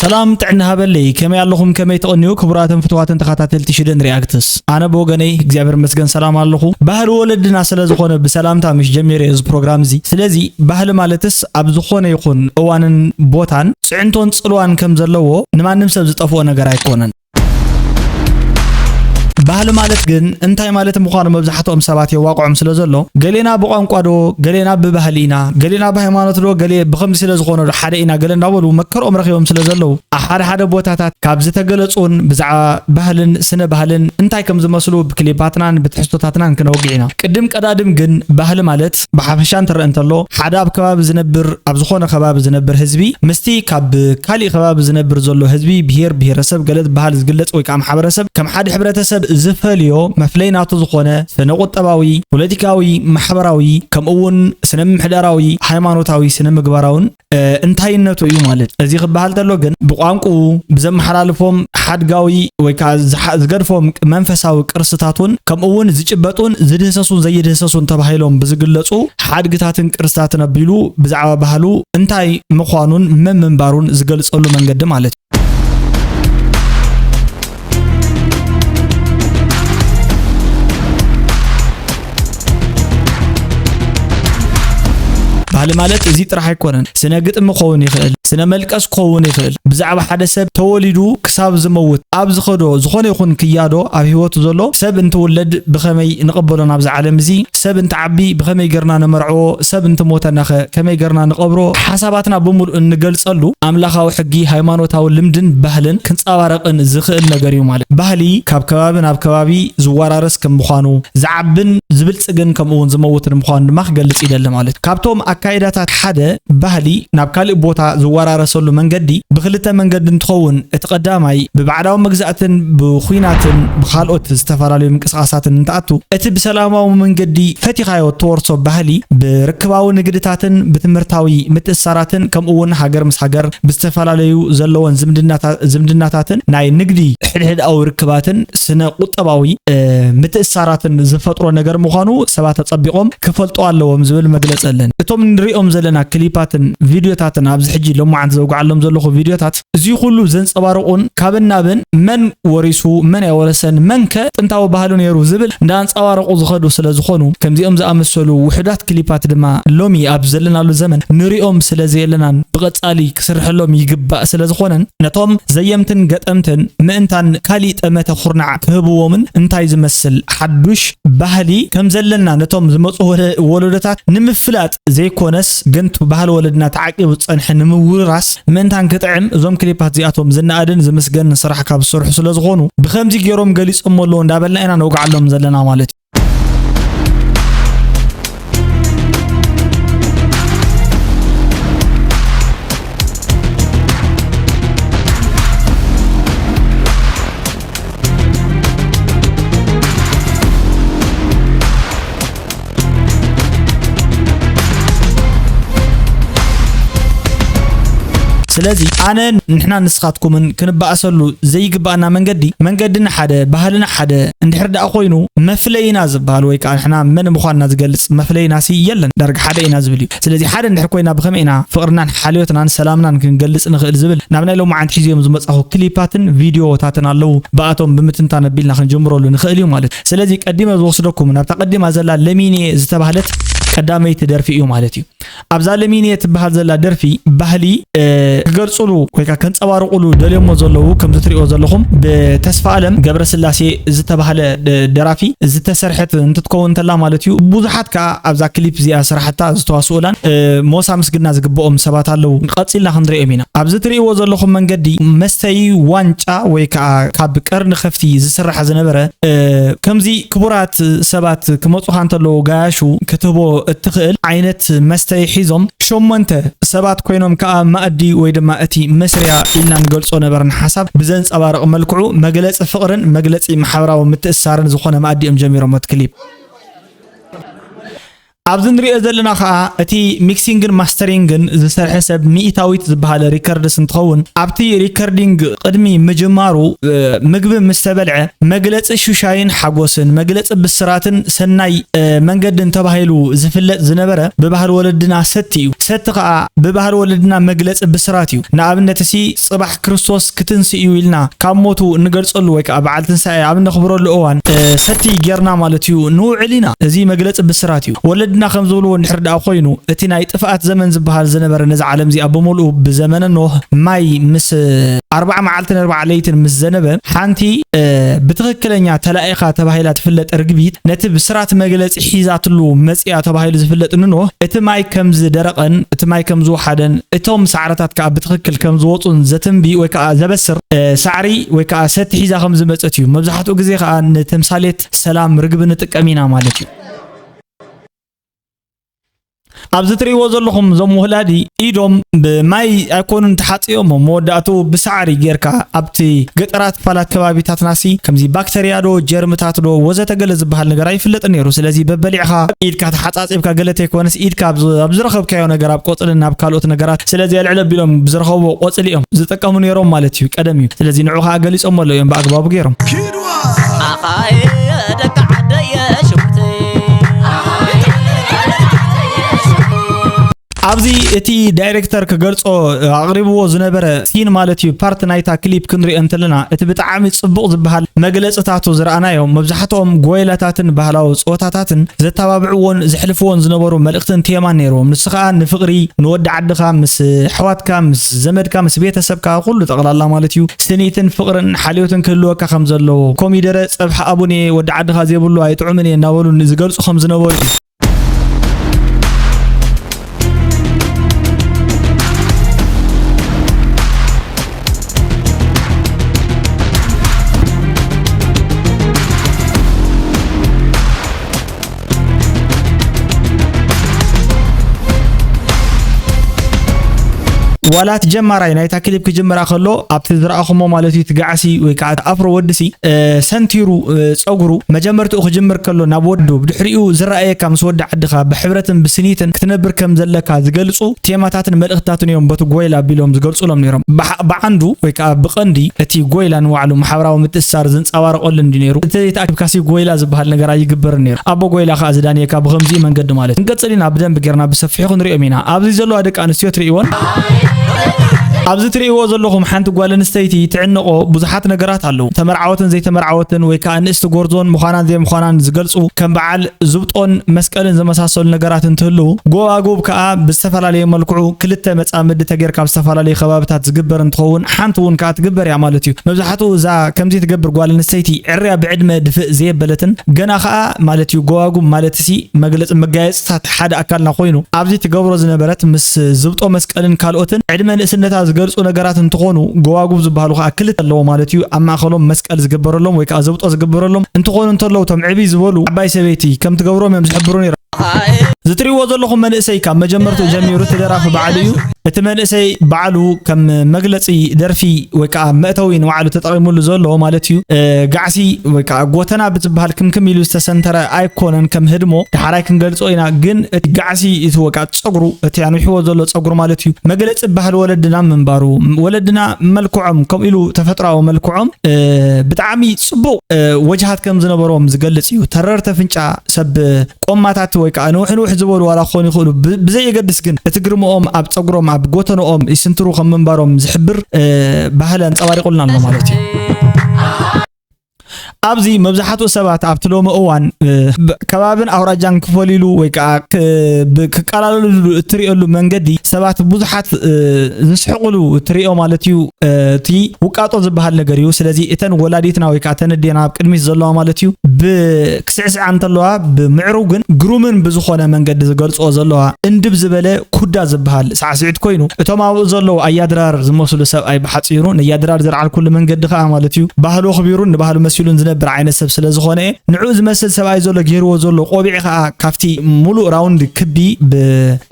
ሰላም ጥዕና ሃበለይ፣ ከመይ ኣለኹም? ከመይ ትቕንዩ? ክቡራትን ፍትዋትን ተኸታተልቲ ሽደን ሪኣክትስ፣ ኣነ ብወገነይ እግዚኣብሔር ይመስገን ሰላም ኣለኹ። ባህሊ ወለድና ስለ ዝኾነ ብሰላምታ ምሽ ጀሚረ እዚ ፕሮግራም እዚ። ስለዚ ባህሊ ማለትስ ኣብ ዝኾነ ይኹን እዋንን ቦታን ጽዕንቶን ጽልዋን ከም ዘለዎ ንማንም ሰብ ዝጠፍኦ ነገር ኣይኮነን። ባህሊ ማለት ግን እንታይ ማለት ምዃኑ መብዛሕትኦም ሰባት የዋቕዖም ስለ ዘሎ፣ ገሌና ብቋንቋ ዶ፣ ገሌና ብባህሊ ኢና፣ ገሌና ብሃይማኖት ዶ፣ ገሌ ብኸምዚ ስለ ዝኾነ ዶ ሓደ ኢና፣ ገለ እንዳበሉ መከርኦም ረኺቦም ስለ ዘለዉ፣ ኣብ ሓደ ሓደ ቦታታት ካብ ዝተገለጹን ብዛዕባ ባህልን ስነ ባህልን እንታይ ከም ዝመስሉ ብክሊፓትናን ብትሕዝቶታትናን ክነወግዕ ኢና። ቅድም ቀዳድም ግን ባህሊ ማለት ብሓፈሻ እንትረአ እንተሎ፣ ሓደ ኣብ ከባቢ ዝነብር፣ ኣብ ዝኾነ ከባቢ ዝነብር ህዝቢ ምስቲ ካብ ካሊእ ከባቢ ዝነብር ዘሎ ህዝቢ፣ ብሄር፣ ብሄረሰብ፣ ገለ ዝበሃል ዝግለጽ ወይ ከዓ ማሕበረሰብ ከም ሓደ ሕብረተሰብ ዝፈልዮ መፍለይ ናቱ ዝኾነ ስነ ቁጠባዊ፣ ፖለቲካዊ፣ ማሕበራዊ፣ ከምኡ እውን ስነ ምምሕዳራዊ፣ ሃይማኖታዊ፣ ስነ ምግባራውን፣ እ፣ እንታይነቱ እዩ ማለት። እዚ ክበሃል ተሎ ግን ብቋንቋኡ ብዘመሓላልፎም ሓድጋዊ ወይ ከዓ ዝሓ-፣ ዝገድፎም መንፈሳዊ ቅርስታቱን ከምኡ እውን ዝጭበጡን ዝድህሰሱን ዘይድህሰሱን ተባሂሎም ብዝግለጹ ሓድግታትን ቅርስታትን ኣቢሉ ብዛዕባ ባህሉ እንታይ ምዃኑን መን ምንባሩን ዝገልጸሉ መንገዲ ማለት እዩ። ባህሊ ማለት እዚ ጥራሕ ኣይኮነን። ስነ ግጥሚ ክኸውን ይኽእል፣ ስነ መልቀስ ክኸውን ይኽእል። ብዛዕባ ሓደ ሰብ ተወሊዱ ክሳብ ዝመውት ኣብ ዝኸዶ ዝኾነ ይኹን ክያዶ ኣብ ህይወቱ ዘሎ ሰብ እንትውለድ ብኸመይ ንቕበሎ ናብዚ ዓለም እዚ፣ ሰብ እንትዓቢ ብኸመይ ጌርና ንመርዕዎ፣ ሰብ እንትሞተናኸ ከመይ ጌርና ንቐብሮ፣ ሓሳባትና ብምሉእ እንገልጸሉ ኣምላኻዊ ሕጊ፣ ሃይማኖታዊ ልምድን ባህልን ክንጸባረቕን ዝኽእል ነገር እዩ ማለት። ባህሊ ካብ ከባቢ ናብ ከባቢ ዝወራረስ ከም ምዃኑ፣ ዝዓብን ዝብልጽግን ከምኡ እውን ዝመውትን ምዃኑ ድማ ክገልጽ ይደሊ ማለት እዩ። ካብቶም ኣካይዳታት ሓደ ባህሊ ናብ ካልእ ቦታ ዝወራረሰሉ መንገዲ ብኽልተ መንገዲ እንትኸውን፣ እቲ ቀዳማይ ብባዕዳዊ መግዛእትን ብኹናትን ብኻልኦት ዝተፈላለዩ ምንቅስቓሳትን እንትኣቱ፣ እቲ ብሰላማዊ መንገዲ ፈቲኻዮ እትወርሶ ባህሊ ብርክባዊ ንግድታትን ብትምህርታዊ ምትእስሳራትን ከምኡ እውን ሃገር ምስ ሃገር ብዝተፈላለዩ ዘለወን ዝምድናታ-፣ ዝምድናታትን ናይ ንግዲ ሕድሕድኣዊ ርክባትን ስነ ቁጠባዊ፣ እ፣ ምትእስሳራትን ዝፈጥሮ ነገር ምዃኑ ሰባት ኣጸቢቖም ክፈልጡ ኣለዎም ዝብል መግለጺ ኣለን። እቶም ንሪኦም ዘለና ክሊፓትን ቪድዮታትን ኣብዚ ሕጂ ሎማዓንቲ ዘውግዓሎም ዘለኹ ቪድዮታት እዚ ኩሉ ዘንጸባርቑን ካብን ናብን መን ወሪሱ መን ኣይወረሰን መንከ ጥንታዊ ባህሉ ነይሩ ዝብል እንዳንጸባረቑ ዝኸዱ ስለ ዝኾኑ ከምዚኦም ዝኣመሰሉ ውሑዳት ክሊፓት ድማ ሎሚ ኣብ ዘለናሉ ዘመን ንሪኦም ስለ ዘየለናን ብቐጻሊ ክስርሐሎም ይግባእ ስለ ዝኾነን ነቶም ዘየምትን ገጠምትን ምእንታን ካሊእ ጠመተ ኩርናዕ ክህብዎምን እንታይ ዝመስል ሓዱሽ ባህሊ ከም ዘለና ነቶም ዝመጹ ወለ-፣ ወለዶታት ንምፍላጥ ዘይኮነስ ግን እቲ ባህሊ ወለድና ተዓቂቡ ዝጸንሐ ንምውርራስ ምእንታን ክጥዕም እዞም ክሊፓት እዚኣቶም ዝነኣድን ዝምስገንን ስራሕ ካብ ዝሰርሑ ስለ ዝኾኑ ብኸምዚ ገይሮም ገሊጾም ኣለዉ እንዳበልና ኢና ነውግዓሎም ዘለና ማለት እዩ። ስለዚ ኣነ ንሕና ንስኻትኩምን ክንበኣሰሉ ዘይግባኣና መንገዲ መንገድና ሓደ ባህልና ሓደ እንድሕር ደኣ ኮይኑ መፍለይና ዝበሃል ወይ ከዓ ንሕና መን ምዃንና ዝገልፅ መፍለይና ሲ የለን ዳርጋ ሓደ ኢና ዝብል እዩ። ስለዚ ሓደ እንድሕር ኮይና ብኸመይ ኢና ፍቕርናን ሓልዮትናን ሰላምናን ክንገልፅ ንኽእል ዝብል ናብ ናይ ሎማዓንቲ ሒዝዮም ዝመፃኹ ክሊፓትን ቪድዮታትን ኣለዉ። ብኣቶም ብምትንታን ኣቢልና ክንጅምረሉ ንኽእል እዩ ማለት እዩ። ስለዚ ቀዲመ ዝወስደኩም ናብታ ቀዲማ ዘላ ለሚኔ ዝተባህለት ቀዳመይቲ ደርፊ እዩ ማለት እዩ። ኣብዛ ለሚኔ ትበሃል ዘላ ደርፊ ባህሊ፣ እ፣ ክገልጽሉ ወይ ከኣ ከንጸባርቑሉ ደልዮሞ ዘለዉ፣ ከምዚ ትሪእዎ ዘለኹም ብተስፋ ኣለም ገብረስላሴ ዝተባህለ ደ-፣ ደራፊ ዝተሰርሐት እንትትከውን እንተላ ማለት እዩ። ብዙሓት ከኣ ኣብዛ ክሊፕ እዚኣ ስራሕታ ዝተዋስኡላን፣ እ፣ ሞሳ ምስግና ዝግብኦም ሰባት ኣለዉ። ቀጺልና ክንሪኦም ኢና። ኣብዚ ትሪእዎ ዘለኹም መንገዲ መስተዪ ዋንጫ ወይ ከኣ ካብ ቀርኒ ከፍቲ ዝስራሕ ዝነበረ፣ እ፣ ከምዚ ክቡራት ሰባት ክመጹኻ እንተለዉ ጋያሹ ክትህቦ እትኽእል ዓይነት መስተ ሒዞም ሸሞንተ ሰባት ኮይኖም ከኣ ማእዲ ወይ ድማ እቲ መስርያ ኢልና ንገልጾ ነበርና ሓሳብ ብዘንጸባርቕ መልክዑ መግለጺ ፍቕርን መግለጺ ማሕበራዊ ምትእስሳርን ዝኾነ ማእዲ እዮም ጀሚሮም እቲ ክሊፕ። ኣብዚ ንሪኦ ዘለና ከዓ እቲ ሚክሲንግን ማስተሪንግን ዝሰርሐ ሰብ ሚእታዊት ዝበሃል ሪከርድስ እንትኸውን፣ ኣብቲ ሪከርዲንግ ቅድሚ ምጅማሩ ምግቢ ምስ ተበልዐ መግለፂ ሹሻይን ሓጎስን መግለፂ ብስራትን ሰናይ መንገድን ተባሂሉ ዝፍለጥ ዝነበረ ብባህሊ ወለድና ሰቲ እዩ። ሰቲ ከዓ ብባህሊ ወለድና መግለፂ ብስራት እዩ። ንኣብነት እሲ ፅባሕ ክርስቶስ ክትንስእ እዩ ኢልና ካብ ሞቱ እንገልፀሉ ወይ ከዓ በዓል ትንሳኤ ኣብ እነኽብረሉ እዋን ሰቲ ጌርና ማለት እዩ ንውዕል ኢና። እዚ መግለፂ ብስራት እዩ። ወለድና ከም ዝብልዎ እንድሕር ደኣ ኮይኑ እቲ ናይ ጥፍኣት ዘመን ዝበሃል ዝነበረ ነዚ ዓለም እዚኣ ብምልኡ ብዘመነ ኖህ ማይ ምስ ኣርባዓ መዓልትን ኣርባዓ ለይትን ምስ ዘነበ ሓንቲ ብትኽክለኛ ተላኢኻ ተባሂላ ትፍለጥ ርግቢት ነቲ ብስራት መግለፂ ሒዛትሉ መፅያ ተባሂሉ ዝፍለጥ ንኖህ እቲ ማይ ከም ዝደረቐን እቲ ማይ ከም ዝወሓደን እቶም ሳዕረታት ከዓ ብትኽክል ከም ዝወፁን ዘትንቢ ወይ ከዓ ዘበስር ሳዕሪ ወይ ከዓ ሰቲ ሒዛ ከም ዝመፀት እዩ። መብዛሕትኡ ግዜ ከዓ ንተምሳሌት ሰላም ርግቢ ንጥቀም ኢና ማለት እዩ። ኣብዚ ትርእይዎ ዘለኹም እዞም ወላዲ ኢዶም ብማይ ኣይኮኑን ተሓፅዮም፣ መወዳእቱ ብሳዕሪ ጌርካ ኣብቲ ገጠራት ክፋላት ከባቢታትናሲ ከምዚ ባክተርያ ዶ ጀርምታት ዶ ወዘተ ገለ ዝበሃል ነገር ኣይፍለጥን ነይሩ። ስለዚ በበሊዕኻ ኢድካ ተሓፃፂብካ ገለ ተይኮነስ ኢድካ ኣብ ዝ- ኣብ ዝረኸብካዮ ነገር ኣብ ቆፅልን ኣብ ካልኦት ነገራት ስለዚ ኣልዕል ኣቢሎም ብዝረኸብዎ ቆፅሊ እዮም ዝጥቀሙ ነይሮም ማለት እዩ። ቀደም እዩ። ስለዚ ንዑ ከዓ ገሊፆም ኣሎ እዮም ብኣግባቡ ገይሮም። ኣኻየ ደቂ ዓደየ ሽጉርቲ ኣብዚ እቲ ዳይሬክተር ክገልጾ ኣቕሪብዎ ዝነበረ ሲን ማለት እዩ ፓርት ናይታ ክሊፕ ክንሪኦ እንተለና እቲ ብጣዕሚ ጽቡቕ ዝበሃል መግለጽታቱ ዝረኣናዮ መብዛሕትኦም ጎይላታትን ባህላዊ ጸወታታትን ዘተባብዕዎን ዘሕልፍዎን ዝነበሩ መልእኽትን ቴማን ነይርዎም። ንሱ ኸኣ ንፍቕሪ፣ ንወዲ ዓድኻ፣ ምስ ኣሕዋትካ፣ ምስ ዘመድካ፣ ምስ ቤተሰብካ፣ ኩሉ ጠቕላላ ማለት እዩ። ስኒትን ፍቕርን ሓልዮትን ክህልወካ ከም ዘለዎ፣ ኮሚደረ ጸብሒ ኣቡኔ ወዲ ዓድኻ ዘይብሉ ኣይጥዑምን እየ እናበሉ ዝገልጹ ከም ዝነበሩ እዩ። ዋላ እቲ ጀማራይ ናይታ ክሊፕ ክጅምራ ከሎ ኣብቲ ዝረኣኹሞ ማለት እዩ እቲ ጋዕሲ ወይ ከዓ እቲ ኣፍሮ ወድሲ ሰንቲሩ ጸጉሩ መጀመርትኡ ክጅምር ከሎ ናብ ወዱ ብድሕሪኡ ዝረኣየካ ምስ ወዲ ዓድኻ ብሕብረትን ብስኒትን ክትነብር ከም ዘለካ ዝገልጹ ቴማታትን መልእኽታትን እዮም በቲ ጎይላ ኣቢሎም ዝገልጹሎም ነይሮም። ብዓንዱ ወይ ከዓ ብቐንዲ እቲ ጎይላ ንባዕሉ ማሕበራዊ ምትእስሳር ዝንጸባረቐሉ እንዲ ነይሩ። እንተዘይተኣኪብካሲ ጎይላ ዝበሃል ነገር ኣይግበርን ነይሩ። ኣቦ ጎይላ ከዓ ዝዳንየካ ብኸምዚኡ መንገዲ ማለት እዩ። ክንቀጽል ኢና ብደንቢ ጌርና ብሰፊሑ ክንሪኦም ኢና። ኣብዚ ዘለዋ ደቂ ኣንስትዮ ትርእይወን ኣብዚ ትርእይዎ ዘለኹም ሓንቲ ጓል ኣንስተይቲ ትዕንቆ ብዙሓት ነገራት ኣለዉ። ተመርዓወትን ዘይተመርዓወትን ወይ ከዓ ንእስቲ ጎርዞን ምዃናን ዘይምዃናን ዝገልጹ ከም በዓል ዝብጦን መስቀልን ዝመሳሰሉ ነገራት እንትህልዉ፣ ጎባጉብ ከዓ ብዝተፈላለየ መልክዑ ክልተ መጻምዲ ተጌርካ ኣብ ዝተፈላለዩ ከባብታት ዝግበር እንትኸውን ሓንቲ እውን ከዓ ትግበር እያ ማለት እዩ። መብዛሕትኡ እዛ ከምዚ ትገብር ጓል ኣንስተይቲ ዕርያ ብዕድመ ድፍእ ዘየበለትን ገና ከዓ ማለት እዩ ጎባጉብ ማለት ሲ መግለፂ መጋየፅታት ሓደ ኣካልና ኮይኑ ኣብዚ ትገብሮ ዝነበረት ምስ ዝብጦ መስቀልን ካልኦትን ዕድመ ንእስነታ ዝገልፁ ነገራት እንትኾኑ ጎባጉብ ዝበሃሉ ከዓ ክልተ ኣለዎ ማለት እዩ። ኣብ ማእኸሎም መስቀል ዝግበረሎም ወይ ከዓ ዝብጦ ዝግበረሎም እንትኾኑ እንተለዉ እቶም ዕብይ ዝበሉ ዓባይ ሰበይቲ ከም ትገብሮም እዮም ዝሕብሩ ነይሮም። እዚ ትሪእዎ ዘለኹም መንእሰይ ካብ መጀመርትኡ ጀሚሩ እቲ ደራፊ በዓሉ እዩ። እቲ መንእሰይ በዓሉ ከም መግለፂ ደርፊ ወይ ከዓ መእተዊ ንባዕሉ ተጠቒሙሉ ዘሎ ማለት እዩ። ጋዕሲ ወይ ከዓ ጎተና ብዝበሃል ክምክም ኢሉ ዝተሰንተረ ኣይኮነን ከም ህድሞ፣ ደሓራይ ክንገልጾ ኢና። ግን እቲ ጋዕሲ እቲ ወይ ከዓ ፀጉሩ እቲ ኣንዊሕዎ ዘሎ ፀጉሩ ማለት እዩ መግለፂ ባህሊ ወለድና ምንባሩ፣ ወለድና መልክዖም ከምኡ ኢሉ ተፈጥሮኣዊ መልክዖም ብጣዕሚ ፅቡቕ ወጅሃት ከም ዝነበሮም ዝገልፅ እዩ። ተረርቲ ኣፍንጫ ሰብ ቆማታት ወይ ከዓ ንውሕ ንውሕ ዝበሉ ዋላ ክኾኑ ይኽእሉ፣ ብዘየገድስ ግን እቲ ግርምኦም ኣብ ፀጉሮም ኣብ ጎተንኦም ይስንትሩ ከም ምንባሮም ዝሕብር ባህሊ ኣንፀባሪቑልና ኣሎ ማለት እዩ። ኣብዚ መብዛሕትኡ ሰባት ኣብቲ ሎሚ እዋን ከባብን ኣውራጃን ክፈልይሉ ወይ ከዓ ክቃላለሉ እትሪእሉ መንገዲ ሰባት ብዙሓት ዝስሕቕሉ እትሪኦ ማለት እዩ። እቲ ውቃጦ ዝበሃል ነገር እዩ። ስለዚ እተን ወላዲትና ወይ ከዓ እተን ኣዴና ኣብ ቅድሚት ዘለዋ ማለት እዩ ብክስዕስዓ እንተለዋ ብምዕሩግን ግሩምን ብዝኾነ መንገዲ ዝገልፅኦ ዘለዋ እንድብ ዝበለ ኩዳ ዝበሃል ሳዕስዒት ኮይኑ እቶም ኣብኡ ዘለዉ ኣያድራር ዝመስሉ ሰብኣይ ብሓፂሩ ነያድራር ዘርዓልኩሉ መንገዲ ከዓ ማለት እዩ ባህሉ ኣኽቢሩን ንባህሉ መሲሉን ነብር ዓይነት ሰብ ስለ ዝኾነ እየ። ንዕኡ ዝመስል ሰብኣይ ዘሎ ገይርዎ ዘሎ ቆቢዕ ከዓ ካብቲ ሙሉእ ራውንድ ክቢ ብ-፣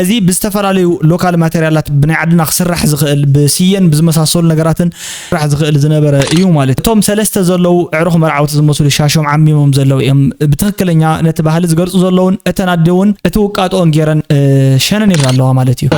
እዚ ብዝተፈላለዩ ሎካል ማቴሪያላት ብናይ ዓድና ክስራሕ ዝኽእል ብስየን ብዝመሳሰሉ ነገራትን ክስራሕ ዝኽእል ዝነበረ እዩ ማለት እዩ። እቶም ሰለስተ ዘለዉ ኣዕሩኽ መርዓውቲ ዝመስሉ ሻሾም ዓሚሞም ዘለዉ እዮም። ብትኽክለኛ ነቲ ባህሊ ዝገልፁ ዘለውን እተን ኣደ እውን እቲ ውቃጦን ገይረን እ፣ ሸነን ይብላ ኣለዋ ማለት እዩ።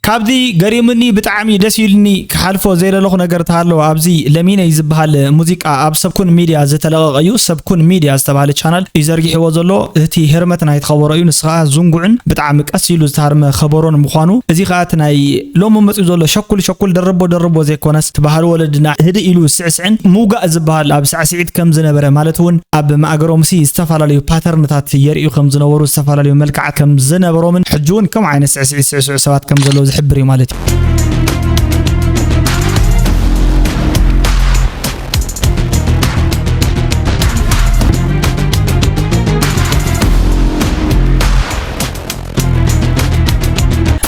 ካብዚ ገሪሙኒ ብጣዕሚ ደስ ኢሉኒ ክሓልፎ ዘይደለኹ ነገር ተሃለወ ኣብዚ ለሚነይ ዝበሃል ሙዚቃ ኣብ ሰብኩን ሚድያ ዝተለቐቐ እዩ። ሰብኩን ሚድያ ዝተባህለ ቻናል እዩ ዘርጊሕዎ ዘሎ። እቲ ህርመት ናይቲ ከበሮ እዩ። ንሱ ከዓ ዝንጉዕን ብጣዕሚ ቀስ ኢሉ ዝተሃርመ ከበሮን ምዃኑ፣ እዚ ከዓ እቲ ናይ ሎሚ መፂኡ ዘሎ ሸኩል ሸኩል ደርቦ ደርቦ ዘይኮነስ እቲ ባህሊ ወለድና ህድእ ኢሉ ስዕስዕን ምውጋእ ዝበሃል ኣብ ሳዕስዒት ከም ዝነበረ ማለት እውን ኣብ ማእገሮምሲ ዝተፈላለዩ ፓተርንታት የርእዩ ከም ዝነበሩ፣ ዝተፈላለዩ መልክዓት ከም ዝነበሮምን ሕጂ እውን ከም ዓይነት ስዕስዒት ስዕስዑ ሰባት ከም ዘለዉ ዝሕብር እዩ ማለት እዩ።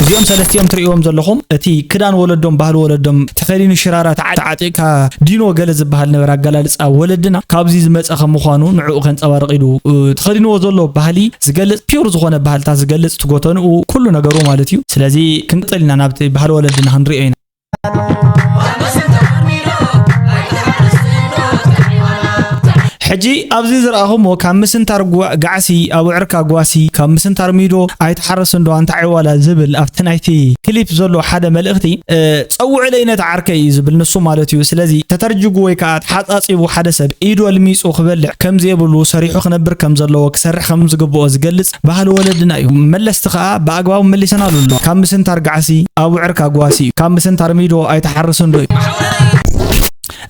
እዚኦም ሰለስቲኦም ትርእይዎም ዘለኹም እቲ ክዳን ወለዶም፣ ባህሊ ወለዶም ተኸዲኑ ሽራራ ተዓ-፣ ተዓጢቕካ ዲኖ ገለ ዝበሃል ነበረ ኣገላልጻ ወለድና ካብዚ ዝመጸ ከም ምዃኑ ንዕኡ ከንጸባርቕ ኢሉ፣ እ፣ ተኸዲንዎ ዘሎ ባህሊ ዝገልጽ፣ ፒውር ዝኾነ ባህልታት ዝገልጽ፣ ትጎተንኡ ኩሉ ነገሩ ማለት እዩ። ስለዚ ክንቅጽል ኢና ናብቲ ባህሊ ወለድና ክንሪኦ ኢና። ሕጂ ኣብዚ ዝረኣኹምዎ ካብ ምስንታር ጓ-፣ ጋዕሲ ኣብ ዕርካ ጓሲ፣ ካብ ምስንታር ሚዶ ኣይትሓርስ እንዶ ኣንታ ዕዋላ ዝብል ኣብቲ ናይቲ ክሊፕ ዘሎ ሓደ መልእኽቲ፣ እ፣ ጸውዕለይ ነቲ ዓርከይ እዩ ዝብል ንሱ ማለት እዩ። ስለዚ ተተርጅጉ ወይ ከዓ ተሓጻጺቡ ሓደ ሰብ ኢዱ ኣልሚጹ ክበልዕ ከም ዘይብሉ ሰሪሑ ክነብር ከም ዘለዎ፣ ክሰርሕ ከም ዝግብኦ ዝገልጽ ባህሊ ወለድና እዩ። መለስቲ ከዓ ብኣግባቡ መሊሰናሉ ኣሎ። ካብ ምስንታር ጋዕሲ ኣብ ዕርካ ጓሲ እዩ። ካብ ምስንታር ሚዶ ኣይትሓርስ እንዶ እዩ።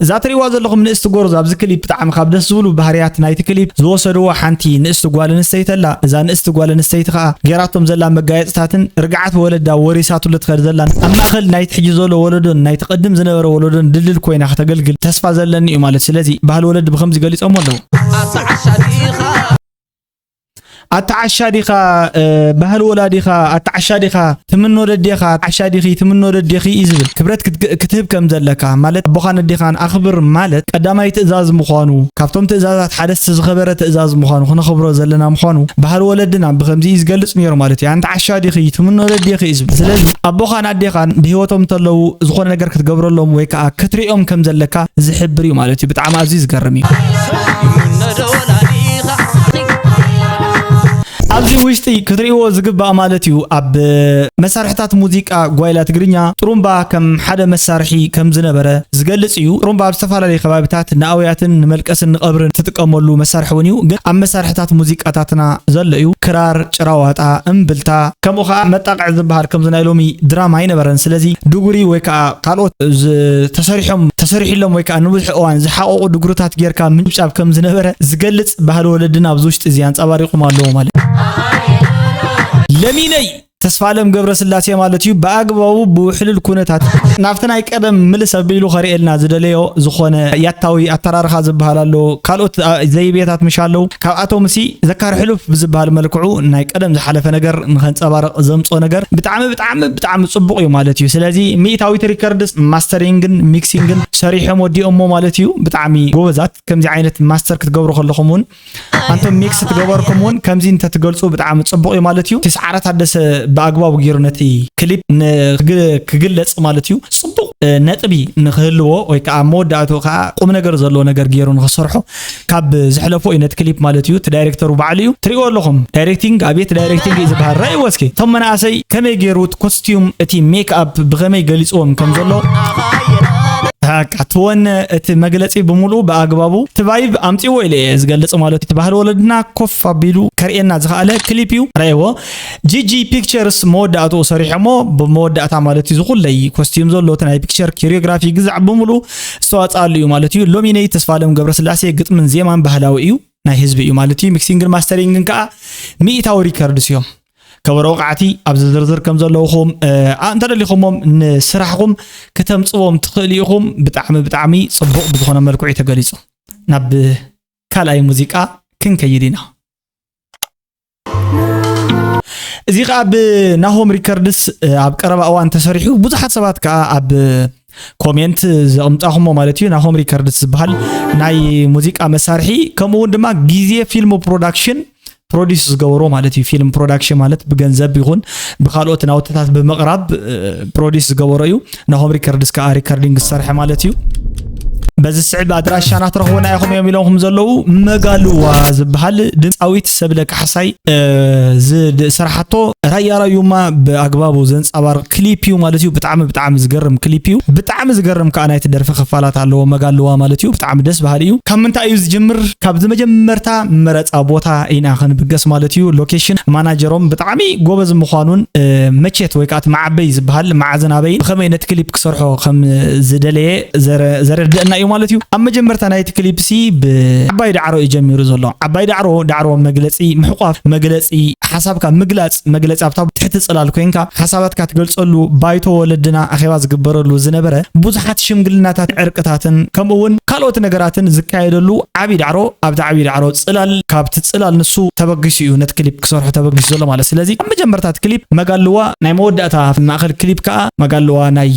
እዛ ትሪእዋ ዘለኹም ንእስቲ ጎርዞ ኣብዚ ክሊፕ ብጣዕሚ ካብ ደስ ዝብሉ ባህርያት ናይቲ ክሊፕ ዝወሰድዎ ሓንቲ ንእስቲ ጓል ኣንስተይቲ ኣላ። እዛ ንእስቲ ጓል ኣንስተይቲ ከዓ ጌራቶም ዘላ መጋየፅታትን ርግዓት ወለዳ ወሪሳትሉ ትኸድ ዘላን ኣብ ማእኸል ናይቲ ሕጂ ዘሎ ወለዶን ናይቲ ቅድም ዝነበረ ወለዶን ድልድል ኮይና ከተገልግል ተስፋ ዘለኒ እዩ ማለት። ስለዚ ባህሊ ወለዲ ብኸምዚ ገሊፆሞ ኣለዉ። ኣታ ዓሻ ዲኻ፣ እ፣ ባህሊ ወላዲኻ፣ ኣታ ዓሻ ዲኻ፣ ትምኖ ደዴኻ፣ ኣታ ዓሻ ዲኺ፣ ትምኖ ደዴኺ እዩ ዝብል። ክብረት ክትግ-፣ ክትህብ ከም ዘለካ፣ ማለት ኣቦኻን ኣዴኻን ኣኽብር ማለት ቀዳማይ ትእዛዝ ምዃኑ፣ ካብቶም ትእዛዛት ሓደ እቲ ዝኸበረ ትእዛዝ ምዃኑ፣ ክነኽብሮ ዘለና ምዃኑ፣ ባህሊ ወለድና ብኸምዚ እዩ ዝገልጽ ነይሩ ማለት እዩ። ኣንታ ዓሻ ዲኺ፣ ትምኖ ደዴኺ እዩ ዝብል። ስለዚ ኣቦኻን ኣዴኻን ብህይወቶም እንተለዉ ዝኾነ ነገር ክትገብረሎም ወይ ከዓ ክትሪኦም ከም ዘለካ ዝሕብር እዩ ማለት እዩ። ብጣዕሚ ኣዝዩ ዝገርም እዩ። ኣብዚ ውሽጢ ክትርእይዎ ዝግባእ ማለት እዩ፣ ኣብ መሳርሕታት ሙዚቃ ጓይላ ትግርኛ ጥሩምባ ከም ሓደ መሳርሒ ከም ዝነበረ ዝገልጽ እዩ። ጥሩምባ ኣብ ዝተፈላለዩ ከባቢታት ንኣውያትን ንመልቀስን ንቐብርን ትጥቀመሉ መሳርሒ እውን እዩ። ግን ኣብ መሳርሕታት ሙዚቃታትና ዘሎ እዩ። ክራር፣ ጭራዋጣ፣ እምብልታ፣ ከምኡ ኸዓ መጣቕዒ ዝበሃል ከምዚ ናይ ሎሚ ድራማ ኣይነበረን። ስለዚ ድጉሪ ወይ ከዓ ካልኦት ዝ-፣ ተሰሪሖም፣ ተሰሪሕሎም ወይ ከዓ ንብዙሕ እዋን ዝሓቐቑ ድጉርታት ጌርካ ምጭብጫብ ከም ዝነበረ ዝገልጽ ባህሊ ወለድና ኣብዚ ውሽጢ እዚ ኣንጸባሪቑም ኣለዎ ማለት እዩ። ለሚነይ ተስፋለም ገብረስላሴ ማለት እዩ። ብኣግባቡ ብውሕሉል ኩነታት ናብቲ ናይ ቀደም ምልስ ኣቢሉ ከርእየልና ዝደለዮ ዝኾነ ያታዊ ኣተራርኻ ዝበሃል ኣሎ። ካልኦት፣ ኣ፣ ዘይቤታት ምሽ ኣለዉ። ካብኣቶም ሲ ዘካር ሕሉፍ ብዝበሃል መልክዑ ናይ ቀደም ዝሓለፈ ነገር ንኸንጸባርቕ ዘምጾ ነገር ብጣዕሚ፣ ብጣዕሚ፣ ብጣዕሚ ጽቡቕ እዩ ማለት እዩ። ስለዚ ሚእታዊት ሪከርድስ ማስተሪንግን ሚክሲንግን ሰሪሖም ወዲኦሞ ማለት እዩ። ብጣዕሚ ጎበዛት። ከምዚ ዓይነት ማስተር ክትገብሩ ከለኹም እውን ኣንቶም ሚክስ ትገበርኩም እውን ከምዚ እንተትገልጹ ብጣዕሚ ጽቡቕ እዩ ማለት እዩ። እቲ ሰዓረ ታደሰ ብኣግባቡ ገይሩ ነቲ ክሊፕ ንክግ-፣ ክግለጽ ማለት እዩ ጽቡቕ፣ እ፣ ነጥቢ ንክህልዎ ወይ ከዓ መወዳእትኡ ከዓ ቁም ነገር ዘለዎ ነገር ገይሩ ንክሰርሖ ካብ ዝሕለፎ እዩ ነቲ ክሊፕ ማለት እዩ። እቲ ዳይሬክተሩ ባዕሉ እዩ። ትሪእዎ ኣለኹም። ዳይሬክቲንግ፣ ኣብየት ዳይሬክቲንግ እዩ ዝበሃል። ረእይዎ እስኪ። እቶም መናእሰይ ከመይ ገይሩ እቲ ኮስቲዩም፣ እቲ ሜክ ኣፕ ብኸመይ ገሊጽዎም ከም ዘሎ። በቃ፣ ትወነ እቲ መግለጺ ብምሉኡ ብኣግባቡ እቲ ቫይብ ኣምጺዎ ኢለ እየ ዝገልጽ ማለት እዩ። እቲ ባህሊ ወለድና ኮፍ ኣቢሉ ከርእየና ዝኸኣለ ክሊፕ እዩ። ረእይዎ። ጂጂ ፒክቸርስ መወዳእትኡ ሰሪሖሞ። ብመወዳእታ ማለት እዩ ዝኹለይ ኮስቲዩም ዘሎ እቲ ናይ ፒክቸር ኮሪዮግራፊ ግዛዕ ብምሉኡ ዝተዋጽኣሉ እዩ ማለት እዩ። ሎሚነይ ተስፋለም ገብረስላሴ ግጥምን ዜማን ባህላዊ እዩ፣ ናይ ህዝቢ እዩ ማለት እዩ። ሚክሲንግን ማስተሪንግን ከዓ ሚእታዊ ሪከርድስ እዮም። ከበሮ ወቃዕቲ ኣብዚ ዝርዝር ከም ዘለውኹም፣ እ፣ ኣ-፣ እንተደሊኹሞም ንስራሕኹም ከተምጽዎም ትኽእሉ ኢኹም። ብጣዕሚ፣ ብጣዕሚ ጽቡቕ ብዝኾነ መልክዑ እዩ ተገሊጹ። ናብ ካልኣይ ሙዚቃ ክንከይድ ኢና። እዚ ኸኣ ብናሆም ሪከርድስ፣ እ፣ ኣብ ቀረባ እዋን ተሰሪሑ፣ ብዙሓት ሰባት ከኣ ኣብ ኮሜንት ዘቕምጣኹሞ ማለት እዩ። ናሆም ሪከርድስ ዝበሃል ናይ ሙዚቃ መሳርሒ፣ ከምኡ እውን ድማ ግዜ ፊልም ፕሮዳክሽን ፕሮዲስ ዝገበሮ ማለት እዩ። ፊልም ፕሮዳክሽን ማለት ብገንዘብ ይኹን ብካልኦት ናውትታት ብምቕራብ ፕሮዲስ ዝገበሮ እዩ። ናሆም ሪከርድስ ከዓ ሪከርዲንግ ዝሰርሐ ማለት እዩ። በዚ ስዕብ ኣድራሻና ትረኽቡና ኢኹም እዮም ኢሎም ዘለዉ። መጋልዋ ዝበሃል ድምፃዊት ሰብለ ካሕሳይ ዝስራሓቶ ራያ ራዩማ ብኣግባቡ ዘንፃባርቕ ክሊፕ እዩ ማለት እዩ። ብጣዕሚ ብጣዕሚ ዝገርም ክሊፕ እዩ። ብጣዕሚ ዝገርም ከዓ ናይቲ ደርፊ ክፋላት ኣለዎ። መጋልዋ ማለት እዩ። ብጣዕሚ ደስ በሃሊ እዩ። ካብ ምንታይ እዩ ዝጅምር? ካብዚ መጀመርታ መረፃ ቦታ ኢና ክንብገስ ማለት እዩ። ሎኬሽን ማናጀሮም ብጣዕሚ ጎበዝ ምዃኑን መቸት ወይ ከዓ እቲ መዓበይ ዝበሃል መዓዝን ኣበይን ብኸመይ ነቲ ክሊፕ ክሰርሖ ከም ዝደለየ ዘረድአና እዩ ማለት እዩ። ኣብ መጀመርታ ናይቲ ክሊፕ ሲ ብዓባይ ዳዕሮ እዩ ጀሚሩ ዘሎ። ዓባይ ዳዕሮ ዳዕሮ መግለፂ ምሕቋፍ፣ መግለፂ ሓሳብካ ምግላፅ፣ መግለፂ ኣብታ ትሕቲ ፅላል ኮይንካ ሓሳባትካ ትገልፀሉ፣ ባይቶ ወለድና ኣኼባ ዝግበረሉ ዝነበረ ብዙሓት ሽምግልናታት፣ ዕርቅታትን ከምኡ እውን ካልኦት ነገራትን ዝካየደሉ ዓብይ ዳዕሮ፣ ኣብቲ ዓብይ ዳዕሮ ፅላል፣ ካብቲ ፅላል ንሱ ተበጊሱ እዩ ነቲ ክሊፕ ክሰርሑ ተበጊሱ ዘሎ ማለት። ስለዚ ኣብ መጀመርታ እቲ ክሊፕ መጋልዋ ናይ መወዳእታ ማእኸል ክሊፕ ከዓ መጋልዋ ናይ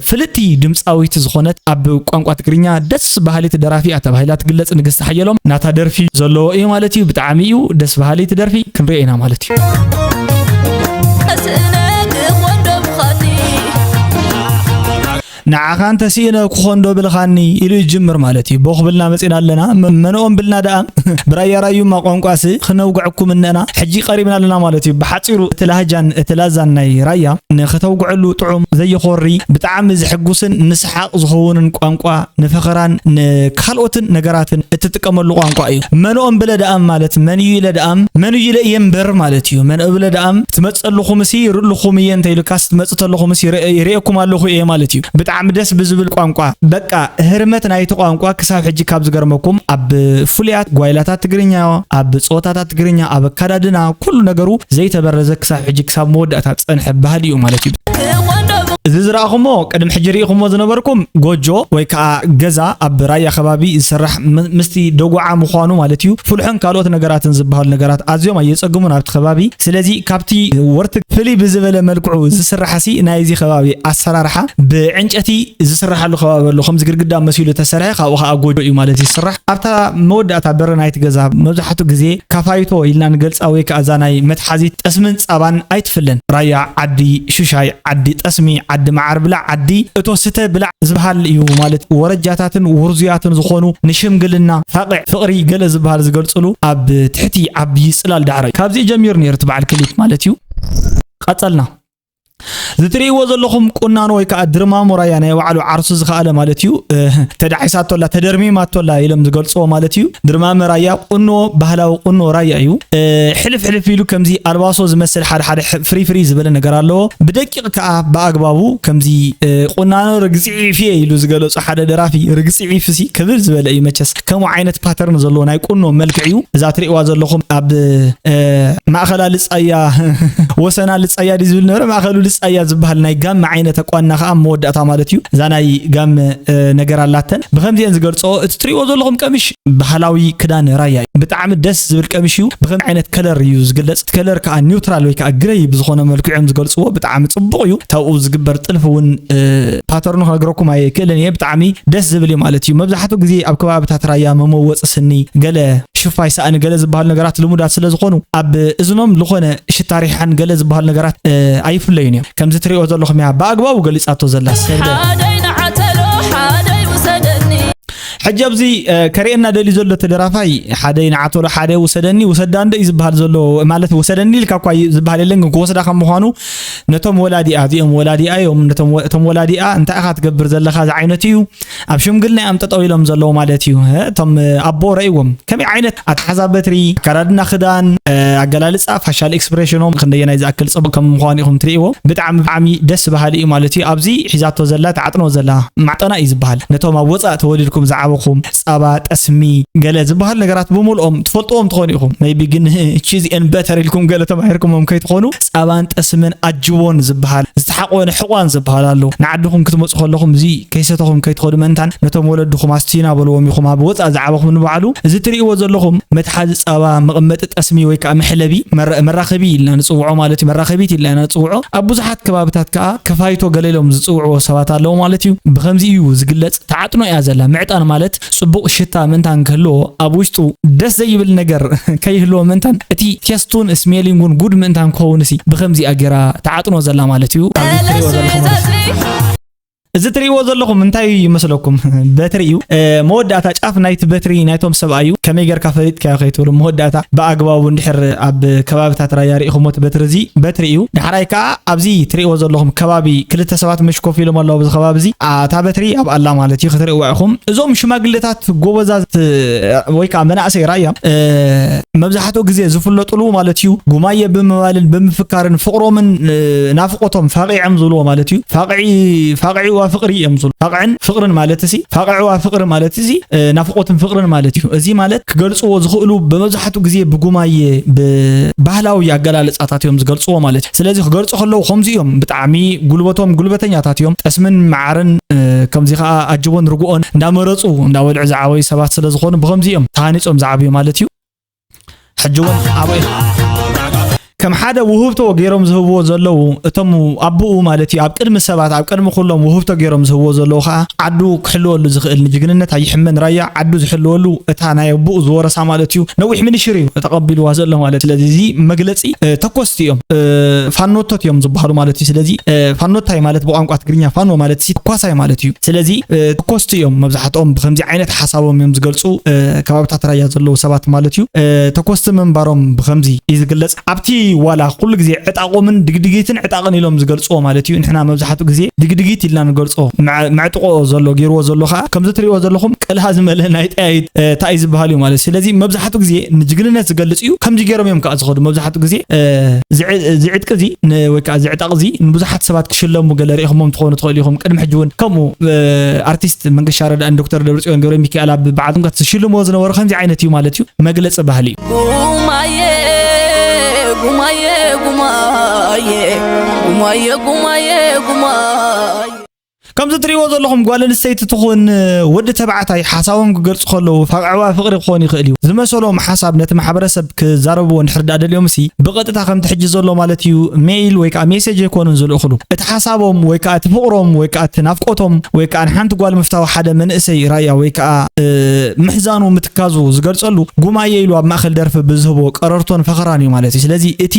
ፍልጥቲ ድምፃዊት ዝኾነት ኣብ ቋንቋ ትግርኛ ደስ በሃሊት ደራፊ እያ ተባሂላ ትግለፅ ንግስቲ ሓየሎም ናታ ደርፊ ዘለዎ እዩ ማለት እዩ። ብጣዕሚ እዩ ደስ በሃሊት ደርፊ፣ ክንሪኦ ኢና ማለት እዩ። ንዓኻ እንተስኢነ ክኾንዶ ብልኻኒ ኢሉ ይጅምር ማለት እዩ። ቦኽብልና መፂና ኣለና። መ- መኖኦም ብልና ደኣ ብራያ ራዩማ ቋንቋሲ ክነውግዐኩም እነና ሕጂ ቀሪብና ኣለና ማለት እዩ። ብሓፂሩ እቲ ላህጃን እቲ ላዛን ናይ ራያ ንክተውግዐሉ ጥዑም፣ ዘየኾሪ፣ ብጣዕሚ ዝሕጉስን ንሰሓቕ ዝኸውንን ቋንቋ፣ ንፈኸራን ንካልኦትን ነገራትን እትጥቀመሉ ቋንቋ እዩ። መኖኦም ብለ ደኣም ማለት መን እዩ ኢለ ደኣም መን እዩ ኢለ እየ እምበር ማለት እዩ። መን ብለ ደኣም ትመፀልኹምሲ ይርእልኹም እየ እንተ ኢሉካስ ትመፅ ተለኹምሲ ይርእ- ይርእየኩም ኣለኹ እየ ማለት እዩ። ብጣዕሚ ደስ ብዝብል ቋንቋ በቃ ህርመት ናይቲ ቋንቋ ክሳብ ሕጂ ካብ ዝገርመኩም ኣብ ፍሉያት ጓይላታት ትግርኛ፣ ኣብ ፀወታታት ትግርኛ፣ ኣብ ኣካዳድና ኩሉ ነገሩ ዘይተበረዘ ክሳብ ሕጂ ክሳብ መወዳእታ ዝፀንሐ ባህሊ እዩ ማለት እዩ። እዚ ዝረኣኹሞ ቅድሚ ሕጂ ርኢኹሞ ዝነበርኩም ጎጆ ወይ ከዓ ገዛ ኣብ ራያ ከባቢ ዝስራሕ ም- ምስቲ ደጉዓ ምዃኑ ማለት እዩ። ፍልሖን ካልኦት ነገራትን ዝበሃሉ ነገራት ኣዝዮም ኣየፀግሙን ኣብቲ ከባቢ። ስለዚ ካብቲ ወርቲ ፍልይ ብዝበለ መልክዑ ዝስራሕ ሲ ናይዚ ከባቢ ኣሰራርሓ ብዕንጨቲ ዝስራሓሉ ከባቢ ኣሎ። ከምዚ ግድግዳ መሲሉ ተሰርሐ፣ ካብኡ ከዓ ጎጆ እዩ ማለት እዩ ዝስራሕ። ኣብታ መወዳእታ በሪ ናይቲ ገዛ መብዛሕትኡ ግዜ ካፋይቶ ኢልና ንገልፃ ወይ ከዓ እዛ ናይ መትሓዚት ጠስምን ፀባን ኣይትፍለን። ራያ ዓዲ ሹሻይ፣ ዓዲ ጠስሚ፣ ዓዲ መዓር ብላዕ፣ ዓዲ እቶ ስተ ብላዕ ዝበሃል እዩ ማለት ወረጃታትን ውርዙያትን ዝኾኑ ንሽምግልና፣ ፋቕዕ፣ ፍቕሪ ገለ ዝበሃል ዝገልፅሉ ኣብ ትሕቲ ዓብዪ ፅላል ዳዕረ እዩ። ካብዚ ጀሚሩ ነይሩ እቲ በዓል ክሊፕ ማለት እዩ። ቀፀልና። ዝትርእይዎ ዘለኹም ቁናኖ ወይ ከዓ ድርማሞ ራያ ናይ ባዕሉ ዓርሱ ዝኸኣለ ማለት እዩ። እ፣ ተዳሒሳቶላ፣ ተደርሚማቶላ ኢሎም ዝገልፅዎ ማለት እዩ። ድርማመ ራያ ቁኖ፣ ባህላዊ ቁኖ ራያ እዩ። እ፣ ሕልፍ ሕልፍ ኢሉ ከምዚ ኣልባሶ ዝመስል ሓደ ሓደ ሕ- ፍሪ ፍሪ ዝበለ ነገር ኣለዎ። ብደቂቕ ከዓ ብኣግባቡ ከምዚ እ፣ ቁናኖ ርግፂ ዒፍ እየ ኢሉ ዝገለፁ ሓደ ደራፊ፣ ርግፂ ዒፍ ሲ ክብል ዝበለ እዩ። መቸስ ከምኡ ዓይነት ፓተርን ዘለዎ ናይ ቁኖ መልክዕ እዩ። እዛ ትርእይዋ ዘለኹም ኣብ እ፣ ማእኸላ ልፃያ ወሰና ልፃያ ድዩ ዝብል ነበረ፣ ማእኸሉ ልፃያ ዝበሃል ናይ ጋመ ዓይነት ኣቋንና ከዓ መወዳእታ ማለት እዩ። እዛ ናይ ጋመ እ፣ ነገር ኣላተን ብከምዚአን ዝገልፅኦ። እቲ ትርእይዎ ዘለኹም ቀሚሽ ባህላዊ ክዳን ራያ እዩ። ብጣዕሚ ደስ ዝብል ቀሚሽ እዩ። ብከምዚ ዓይነት ከለር እዩ ዝግለፅ። እቲ ከለር ከዓ ኒውትራል ወይ ከዓ ግረይ ብዝኾነ መልክዑ እዮም ዝገልፅዎ። ብጣዕሚ ፅቡቕ እዩ። ታብኡ ዝግበር ጥልፊ እውን እ፣ ፓተርኑ ክነግረኩም ኣይክእልን እየ። ብጣዕሚ ደስ ዝብል እዩ ማለት እዩ። መብዛሕትኡ ግዜ ኣብ ከባብታት ራያ መመወፂ ስኒ ገለ ሽፋይ ሳእኒ ገለ ዝበሃሉ ነገራት ልሙዳት ስለ ዝኾኑ ኣብ እዝኖም ዝኾነ ሽታ ሪሓን ገለ ዝበሃሉ ነገራት እ፣ ኣይፍለዩን እዮም። ከምዚ ትሪኦ ዘለኹም እያ ብኣግባቡ ገሊፃቶ ዘላ ሰብለ። ሓደይ ንዓተሎ ሓደይ ውሰደኒ። ሕጂ ኣብዚ እ፣ ከርእየና ደልዩ ዘሎ ተደራፋይ ሓደይ ንዓተሎ ሓደ ውሰደኒ፣ ውሰዳ እንደ እዩ ዝበሃል ዘሎ ማለት ውሰደኒ ኢልካ እኳ ዝበሃል የለን፣ ግን ክወስዳ ከም ምዃኑ ነቶም ወላዲኣ እዚኦም ወላዲኣ እዮም። ነቶም ወ- እቶም ወላዲኣ እንታይ ኢኻ ትገብር ዘለኻ ዝዓይነቱ እዩ። ኣብ ሽምግልና እዮም ጠጠው ኢሎም ዘለዉ ማለት እዩ። እ፣ እቶም እ፣ ኣቦ ረእይዎም ከመይ ዓይነት ኣትሓዛ በትሪ፣ ኣከዳድና ክዳን፣ እ፣ ኣገላልፃ ፋሻል ኤክስፕሬሽኖም ክንደየናይ ዝኣክል ፅቡቅ ከም ምዃኑ ኢኹም ትርእይዎ። ብጣዕሚ ብጣዕሚ ደስ በሃሊ እዩ ማለት እዩ። ኣብዚ ሒዛቶ ዘላ ትዓጥኖ ዘላ ማዕጠና እዩ ዝበሃል። ነቶም ኣብ ወፃእ ተወሊድኩም ዝዓበ ኣለኹም። ጸባ፣ ጠስሚ፣ ገለ ዝበሃል ነገራት ብምልኦም ትፈልጥዎም ትኾኑ ኢኹም። maybe ግን cheese and butter ኢልኩም ገለ ተማሂርኩሞም ከይትኾኑ፣ ጸባን ጠስምን ኣጅቦን ዝበሃል ዝተሓቆነ ሕቋን ዝበሃል ኣሎ። ንዓድኹም ክትመጹ ከለኹም እዚ ከይሰተኹም ከይትኸዱ፣ መንታን ነቶም ወለድኹም ኣስቲና በልዎም ኢኹም። ኣብ ወጻእ ዝዓበኹም ንባዕሉ እዚ ትርእይዎ ዘለኹም መትሓዚ ጸባ፣ መቐመጢ ጠስሚ ወይ ከዓ መሕለቢ፣ መራ- መራኸቢ ኢልና ንጽውዖ ማለት እዩ። መራኸቢት ኢልና ኢና ንጽውዖ። ኣብ ብዙሓት ከባብታት ከዓ ከፋይቶ ገለ ኢሎም ዝጽውዕዎ ሰባት ኣለዉ ማለት እዩ። ብኸምዚ እዩ ዝግለጽ። ተዓጥኖ እያ ዘላ። ምዕጣን ማለት ጽቡቕ ሽታ ምእንታን ክህልዎ፣ ኣብ ውሽጡ ደስ ዘይብል ነገር ከይህልዎ ምእንታን፣ እቲ ቴስቱን ስሜሊንጉን ጉድ ምእንታን ክኸውን ሲ ብኸምዚኣ ገይራ ተዓጥኖ ዘላ ማለት እዩ። ኣብዚ ትርእይዎ ዘለኹም እዚ ትርእይዎ ዘለኹም እንታይ ይመስለኩም? በትሪ እዩ። እ፣ መወዳእታ ጫፍ ናይቲ በትሪ ናይቶም ሰብኣይ እዩ። ከመይ ጌርካ ፈሊጥካዮ ከይትብሉ፣ መወዳእታ ብኣግባቡ እንድሕር ኣብ ከባብታት ራያ ርኢኹሞ እቲ በትሪ እዚ፣ በትሪ እዩ። ዳሕራይ ከኣ ኣብዚ ትርእይዎ ዘለኹም ከባቢ ክልተ ሰባት ምሽ ኮፍ ኢሎም ኣለዉ። ኣብዚ ከባቢ እዚ፣ ኣ፣ እታ በትሪ ኣብ ኣላ ማለት እዩ። ክትርእይዋ ኢኹም። እዞም ሽማግሌታት ጎበዛት ወይ ከኣ መናእሰይ ራያ፣ እ፣ መብዛሕትኡ ግዜ ዝፍለጡሉ ማለት እዩ፣ ጉማየ ብምባልን ብምፍካርን ፍቕሮምን፣ እ፣ ናፍቖቶም ፋቒዖም ዝብልዎ ማለት እዩ። ፋቕዒ ፋቕዒዋ ፍቕሪ እዮም ዝብሉ። ፋቕዕን ፍቕርን ማለት እዚ፣ ፋቕዕዋ ፍቕሪ ማለት እዚ፣ እ፣ ናፍቖትን ፍቕርን ማለት እዩ። እዚ ማለት ክገልጽዎ ዝኽእሉ ብመብዛሕትኡ ግዜ ብጉማየ፣ ብባህላዊ ኣገላልጻታት እዮም ዝገልጽዎ ማለት እዩ። ስለዚ ክገልጹ ከለዉ ከምዚ እዮም፣ ብጣዕሚ ጉልበቶም ጉልበተኛታት እዮም። ጠስምን መዓርን፣ እ፣ ከምዚ ከኣ ኣጅቦን ርግኦን እንዳመረጹ እንዳበልዑ ዝዓበዩ ሰባት ስለ ዝኾኑ ብኸምዚ እዮም ተሃኒጾም ዝዓብዩ ማለት እዩ። ሕጂ እውን ኣብኡ ከም ሓደ ውህብቶ ገይሮም ዝህብዎ ዘለዉ እቶም ኣቦኡ ማለት እዩ። ኣብ ቅድሚ ሰባት፣ ኣብ ቅድሚ ኩሎም ውህብቶ ገይሮም ዝህብዎ ዘለዉ ከዓ ዓዱ ክሕልወሉ ዝኽእል ንጅግንነት ኣይሕመን ራያ ዓዱ ዝሕልወሉ እታ ናይ ኣቦኡ ዝወረሳ ማለት እዩ። ነዊሕ ምንሽር እዩ ተቐቢልዋ ዘሎ ማለት እዩ። ስለዚ እዚ መግለጺ፣ እ፣ ተኮስቲ እዮም፣ እ፣ ፋኖቶት እዮም ዝበሃሉ ማለት እዩ። ስለዚ፣ እ፣ ፋኖታይ ማለት ብቋንቋ ትግርኛ ፋኖ ማለት ሲ ተኳሳይ ማለት እዩ። ስለዚ፣ እ፣ ተኮስቲ እዮም መብዛሕትኦም ብከምዚ ዓይነት ሓሳቦም እዮም ዝገልጹ፣ እ፣ ከባብታት ራያ ዘለዉ ሰባት ማለት እዩ። እ፣ ተኮስቲ ምንባሮም ብከምዚ እዩ ዝግለጽ። ኣብቲ ዋላ ኩሉ ግዜ ዕጣቖምን ድግድጊትን ዕጣቕን ኢሎም ዝገልጽዎ ማለት እዩ። ንሕና መብዛሕትኡ ግዜ ድግድጊት ኢልና ንገልጾ። መዕ-፣ መዕጥቖ ዘሎ፣ ገይርዎ ዘሎ ከኣ ከምዚ ትርእይዎ ዘለኹም ቅልሃ ዝመልእ ናይ ጠያይት፣ እ፣ ታእይ ዝበሃል እዩ ማለት እዩ። ስለዚ መብዛሕትኡ ግዜ ንጅግንነት ዝገልጽ እዩ። ከምዚ ገይሮም እዮም ከኣ ዝኸዱ። መብዛሕትኡ ግዜ፣ እ፣ ዝዕ-፣ ዝዕጥቂ እዚ ን-፣ ወይ ከኣ ዝዕጣቕ እዚ ንብዙሓት ሰባት ክሽለሙ ገለ ርኢኹሞም ትኾኑ ትኽእሉ ኢኹም። ቅድሚ ሕጂ እውን ከምኡ፣ እ፣ ኣርቲስት መንገሻ ረዳእን ዶክተር ደብረጽዮን ገብረ ሚካኤል ኣብ በዓል ጥምቀት ዝሽልምዎ ዝነበሩ ከምዚ ዓይነት እዩ ማለት እዩ። መግለጺ ባህሊ እዩ። ጉማየ፣ ጉማየ፣ ጉማየ፣ ጉማየ፣ ጉማየ፣ ጉማየ። ከምዚ ትርእይዎ ዘለኹም ጓል ኣንስተይቲ ትኹን ወዲ ተባዕታይ ሓሳቦም ክገልጹ ከለዉ ፋቕዕዋ ፍቕሪ ክኾን ይኽእል እዩ። ዝመሰሎም ሓሳብ ነቲ ማሕበረሰብ ክዛረብዎ እንድሕር ደኣ ደልዮም ሲ ብቐጥታ ከምቲ ሕጂ ዘሎ ማለት እዩ ሜይል ወይ ከኣ ሜሴጅ ኣይኮኑን ዝልእኽሉ። እቲ ሓሳቦም ወይ ከኣ እቲ ፍቕሮም ወይ ከኣ እቲ ናፍቆቶም ወይ ከኣ ንሓንቲ ጓል ምፍታው ሓደ መንእሰይ ራያ ወይ ከኣ፣ እ፣ ምሕዛኑ ምትካዙ ዝገልጸሉ ጉማየ ኢሉ ኣብ ማእከል ደርፊ ብዝህቦ ቀረርቶን ፈኸራን እዩ ማለት እዩ። ስለዚ እቲ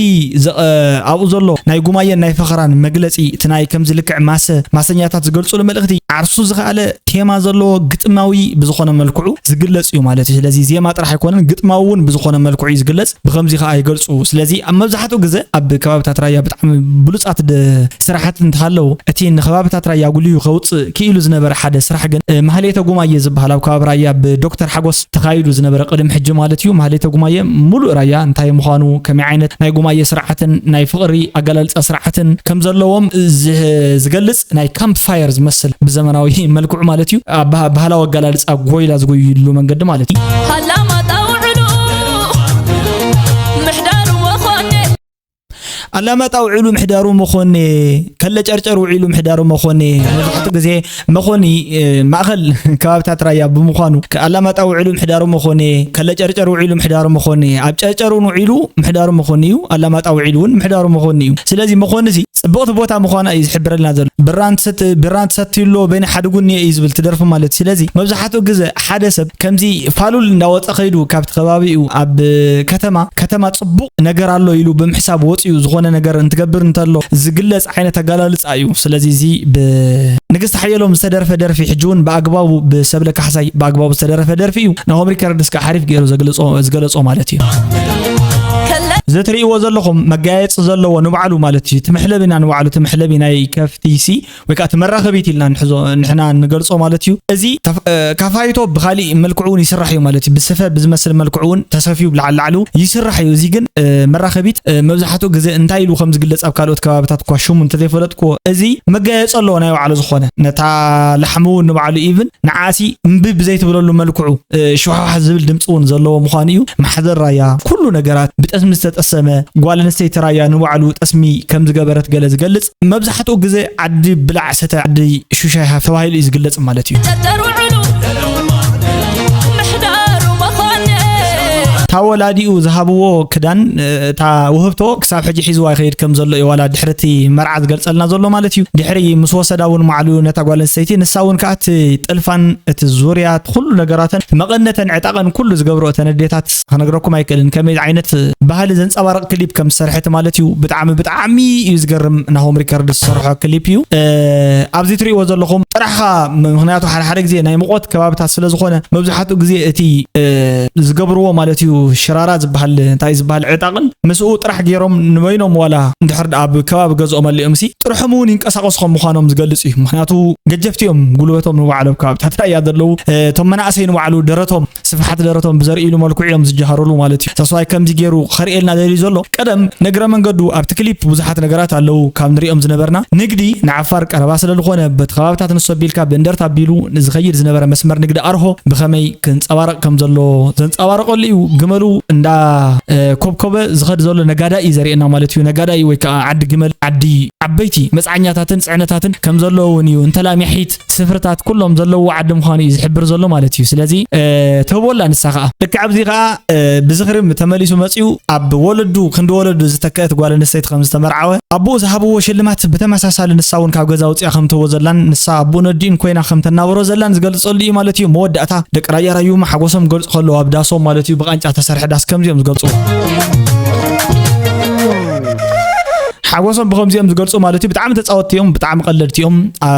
ዘ-፣ እ፣ ኣብኡ ዘሎ ናይ ጉማየን ናይ ፈኸራን መግለጺ እቲ ናይ ከምዚ ልክዕ ማሰ-፣ ማሰኛታት ዝገልጹሉ መልእኽቲ ዓርሱ ዝኸኣለ ቴማ ዘለዎ ግጥማዊ ብዝኾነ መልክዑ ዝግለጽ እዩ ማለት እዩ። ስለዚ ዜማ ጥራሕ ኣይኮነን፣ ግጥማዊ እውን ብዝኾነ መልክዑ እዩ ዝግለጽ። ብኸምዚ ከኣ ይገልጹ። ስለዚ ኣብ መብዛሕትኡ ግዜ ኣብ ከባብታት ራያ ብጣዕሚ ብሉጻት ደ-፣ ስራሓት እንተሃለዉ፣ እቲ ንከባብታት ራያ ኣጉልዩ ከውጽእ ክኢሉ ዝነበረ ሓደ ስራሕ ግን፣ እ፣ ማህሌተ ጉማየ ዝበሃል ኣብ ከባቢ ራያ ብዶክተር ሓጎስ ተኻይዱ ዝነበረ ቅድሚ ሕጂ ማለት እዩ። ማህሌተ ጉማየ ሙሉእ ራያ እንታይ ምዃኑ፣ ከመይ ዓይነት ናይ ጉማየ ስርዓትን ናይ ፍቕሪ ኣገላልጻ ስርዓትን ከም ዘለዎም ዝ-፣ ዝገልጽ ናይ ካምፕ ፋየር ዝመስል ብዘመናዊ መልክዑ ማለት እዩ። ኣብ ባህ-፣ ባህላዊ ኣገላልጻ ጎይላ ዝጎይሉ መንገዲ ማለት እዩ። ኣላማጣ ውዕሉ ምሕዳሩ መኾነ። ኣላማጣ ውዕሉ ምሕዳሩ መኾነ፣ ከለ ጨርጨር ውዒሉ ምሕዳሩ መኾነ። መብዛሕትኡ ግዜ መኾኒ፣ እ፣ ማእኸል ከባብታት ራያ ብምዃኑ፣ ከ-፣ ኣላማጣ ውዕሉ ምሕዳሩ መኾነ፣ ከለ ጨርጨር ውዒሉ ምሕዳሩ መኾነ፣ ኣብ ጨርጨር እውን ውዒሉ ምሕዳሩ መኾኒ እዩ፣ ኣላማጣ ውዒሉ እውን ምሕዳሩ መኾኒ እዩ። ስለዚ መኾኒ እዚ ጽብቕቲ ቦታ ምዃና እዩ ዝሕብረልና ዘሎ። ብራን ትሰት-፣ ብራን ትሰትዩ ኣሎ፣ በይነ ሓደ ጎኒ እየ እዩ ዝብል ትደርፊ ማለት እዩ። ስለዚ መብዛሕትኡ ግዜ ሓደ ሰብ ከምዚ ፋሉል እንዳወጸ ከይዱ ካብቲ ከባቢኡ ኣብ ከተማ፣ ከተማ ጽቡቕ ነገር ኣሎ ኢሉ ብምሕሳብ ወጺኡ ዝኾነ ነገር እንትገብር እንተሎ ዝግለጽ ዓይነት ኣገላልጻ እዩ። ስለዚ እዚ ብንግስቲ ሓየሎም ዝተደርፈ ደርፊ ሕጂ እውን ብኣግባቡ ብሰብለ ካሕሳይ ብኣግባቡ ዝተደረፈ ደርፊ እዩ። ናሆም ሪከርድስ ከኣ ሓሪፍ ገይሩ ዘግለጾ፣ ዝገለጾ ማለት እዩ። እዚ ትርእይዎ ዘለኹም መጋየፂ ዘለዎ ንባዕሉ ማለት እዩ፣ እቲ መሕለቢ ኢና ንባዕሉ፣ እቲ መሕለቢ ናይ ከፍቲ ሲ ወይ ከዓ እቲ መራኸቢት ኢልና ንሕዞ፣ ንሕና ንገልጾ ማለት እዩ። እዚ ተፍ-፣ እ፣ ካፋይቶ ብኻሊእ መልክዑ እውን ይስራሕ እዩ ማለት እዩ። ብስፈ ብዝመስል መልክዑ እውን ተሰፍዩ ብላዕሊ ላዕሉ ይስራሕ እዩ። እዚ ግን፣ እ፣ መራኸቢት፣ እ፣ መብዛሕትኡ ግዜ እንታይ ኢሉ ከም ዝግለጽ ኣብ ካልኦት ከባብታት እኳ ሽሙ እንተዘይፈለጥኩዎ፣ እዚ መጋየፂ ኣለዎ ናይ ባዕሉ ዝኾነ። ነታ ላሕሚ እውን ንባዕሉ ኢቭን ንዓሲ እምቢ ብዘይትብለሉ መልክዑ፣ እ፣ ሽውሓዋሕ ዝብል ድምፂ እውን ዘለዎ ምዃኑ እዩ። ማሕዘር ራያ፣ ኩሉ ነገራት ብጠስሚ ዝተጠሰመ፣ ጓል ኣንስተይቲ ራያ ንባዕሉ ጠስሚ ከም ዝገበረት ገለ ዝገልጽ፣ መብዛሕትኡ ግዜ ዓዲ ብላዕ ሰተ፣ ዓዲ ሹሻይ ሃፍ ተባሂሉ እዩ ዝግለጽ ማለት እዩ። ተተርውዕሉ ምሕዳሩ መኾነ። እታ ወላዲኡ ዝሃብዎ ክዳን፣ እ፣ እታ ውህብቶ ክሳብ ሕጂ ሒዝዋ ይኸይድ ከም ዘሎ እዩ፣ ዋላ ድሕሪ እቲ መርዓ ዝገልጸልና ዘሎ ማለት እዩ። ድሕሪ ምስ ወሰዳ እውን ማዕሉ ነታ ጓል ኣንስተይቲ፣ ንሳ እውን ከዓ እቲ ጥልፋን እቲ ዙርያ፣ እቲ ኩሉ ነገራተን፣ መቐነተን፣ ዕጣቐን ኩሉ ዝገብሮ እተን ኣዴታት ክነግረኩም ኣይክእልን። ከመይ ዓይነት ባህሊ ዘንጸባርቕ ክሊፕ ከም ዝሰርሐት ማለት እዩ። ብጣዕሚ፣ ብጣዕሚ እዩ ዝገርም። ናሆም ሪከርድ ዝሰርሖ ክሊፕ እዩ። እ፣ ኣብዚ ትርእይዎ ዘለኹም ጥራሕኻ፣ ምኽንያቱ ሓደ ሓደ ግዜ ናይ ሙቐት ከባብታት ስለ ዝኾነ፣ መብዛሕትኡ ግዜ እቲ፣ እ፣ ዝገብርዎ ማለት እዩ፣ ሽራራ ዝበሃል፣ እንታይ ዝበሃል፣ ዕጣቕን ምስኡ ጥራሕ ገይሮም ንበይኖም፣ ዋላ እንድሕር ደኣ ኣብ ከባቢ ገዝኦም ኣሊኦም ሲ ጥርሖም እውን ይንቀሳቐሱ ከም ምዃኖም ዝገልጽ እዩ። ምኽንያቱ ገጀፍቲ እዮም፣ ጉልበቶም ንባዕሎም ከባብታት ራያ ዘለዉ፣ እ፣ እቶም መናእሰይ ንባዕሉ ደረቶም፣ ስፍሓት ደረቶም ብዘርእይሉ መልክዑ እዮም ዝጀሃሩሉ ማለት እዩ። ተስፋይ ከምዚ ገይሩ ከርእየልና ደልዩ ዘሎ፣ ቀደም ንእግረ መንገዱ ኣብቲ ክሊፕ ብዙሓት ነገራት ኣለዉ። ካብ ንሪኦም ዝነበርና ንግዲ ንዓፋር ቀረባ ስለ ዝኾነ፣ በቲ ከባብታት ንሱ ኣቢልካ ብእንደርታ ኣቢሉ ዝኸይድ ዝነበረ መስመር ንግዲ ኣርሆ ብኸመይ ክንጸባረቕ ከም ዘሎ ዘንጸባረቐሉ እዩ። ግመሉ እንዳ፣ እ፣ ኮብኮበ ዝኸድ ዘሎ ነጋዳይ እዩ ዘርእየና ማለት እዩ። ነጋዳይ ወይ ከዓ ዓዲ ግመል፣ ዓዲ ዓበይቲ መጽዓኛታትን ጽዕነታትን ከም ዘለዎ እውን እዩ። እንተላ ሚሒት ስፍርታት ኩሎም ዘለዎ ዓዲ ምዃኑ እዩ ዝሕብር ዘሎ ማለት እዩ። ስለዚ፣ እ፣ ትህቦ ኣላ ንሳ ኸኣ። ልክዕ ኣብዚ ኸኣ፣ እ፣ ብዝኽሪ ተመሊሱ መጺኡ ኣብ ወለዱ፣ ክንዲ ወለዱ ዝተክአት ጓል ኣንስተይቲ ከም ዝተመርዓወ፣ ኣቦኡ ዝሃብዎ ሽልማት ብተመሳሳሊ ንሳ እውን ካብ ገዛ ኣውጺኣ ከም ትህቦ ዘላን ንሳ ኣቦኡን ኣዲኡን ኮይና ከም ተናብሮ ዘላን ዝገልጸሉ እዩ ማለት እዩ። መወዳእታ ደቂ ራያ ራዩማ ሓጎሶም ክገልጹ ከለዉ ኣብ ዳሶም ማለት እዩ፣ ብቃንጫ ተሰርሐ ዳስ ከምዚኦም ዝገልጹ። ሓጎሶም ብኸምዚኦም ዝገልጹ ማለት እዩ። ብጣዕሚ ተጻወትቲ እዮም፣ ብጣዕሚ ቀለድቲ እዮም። አ፣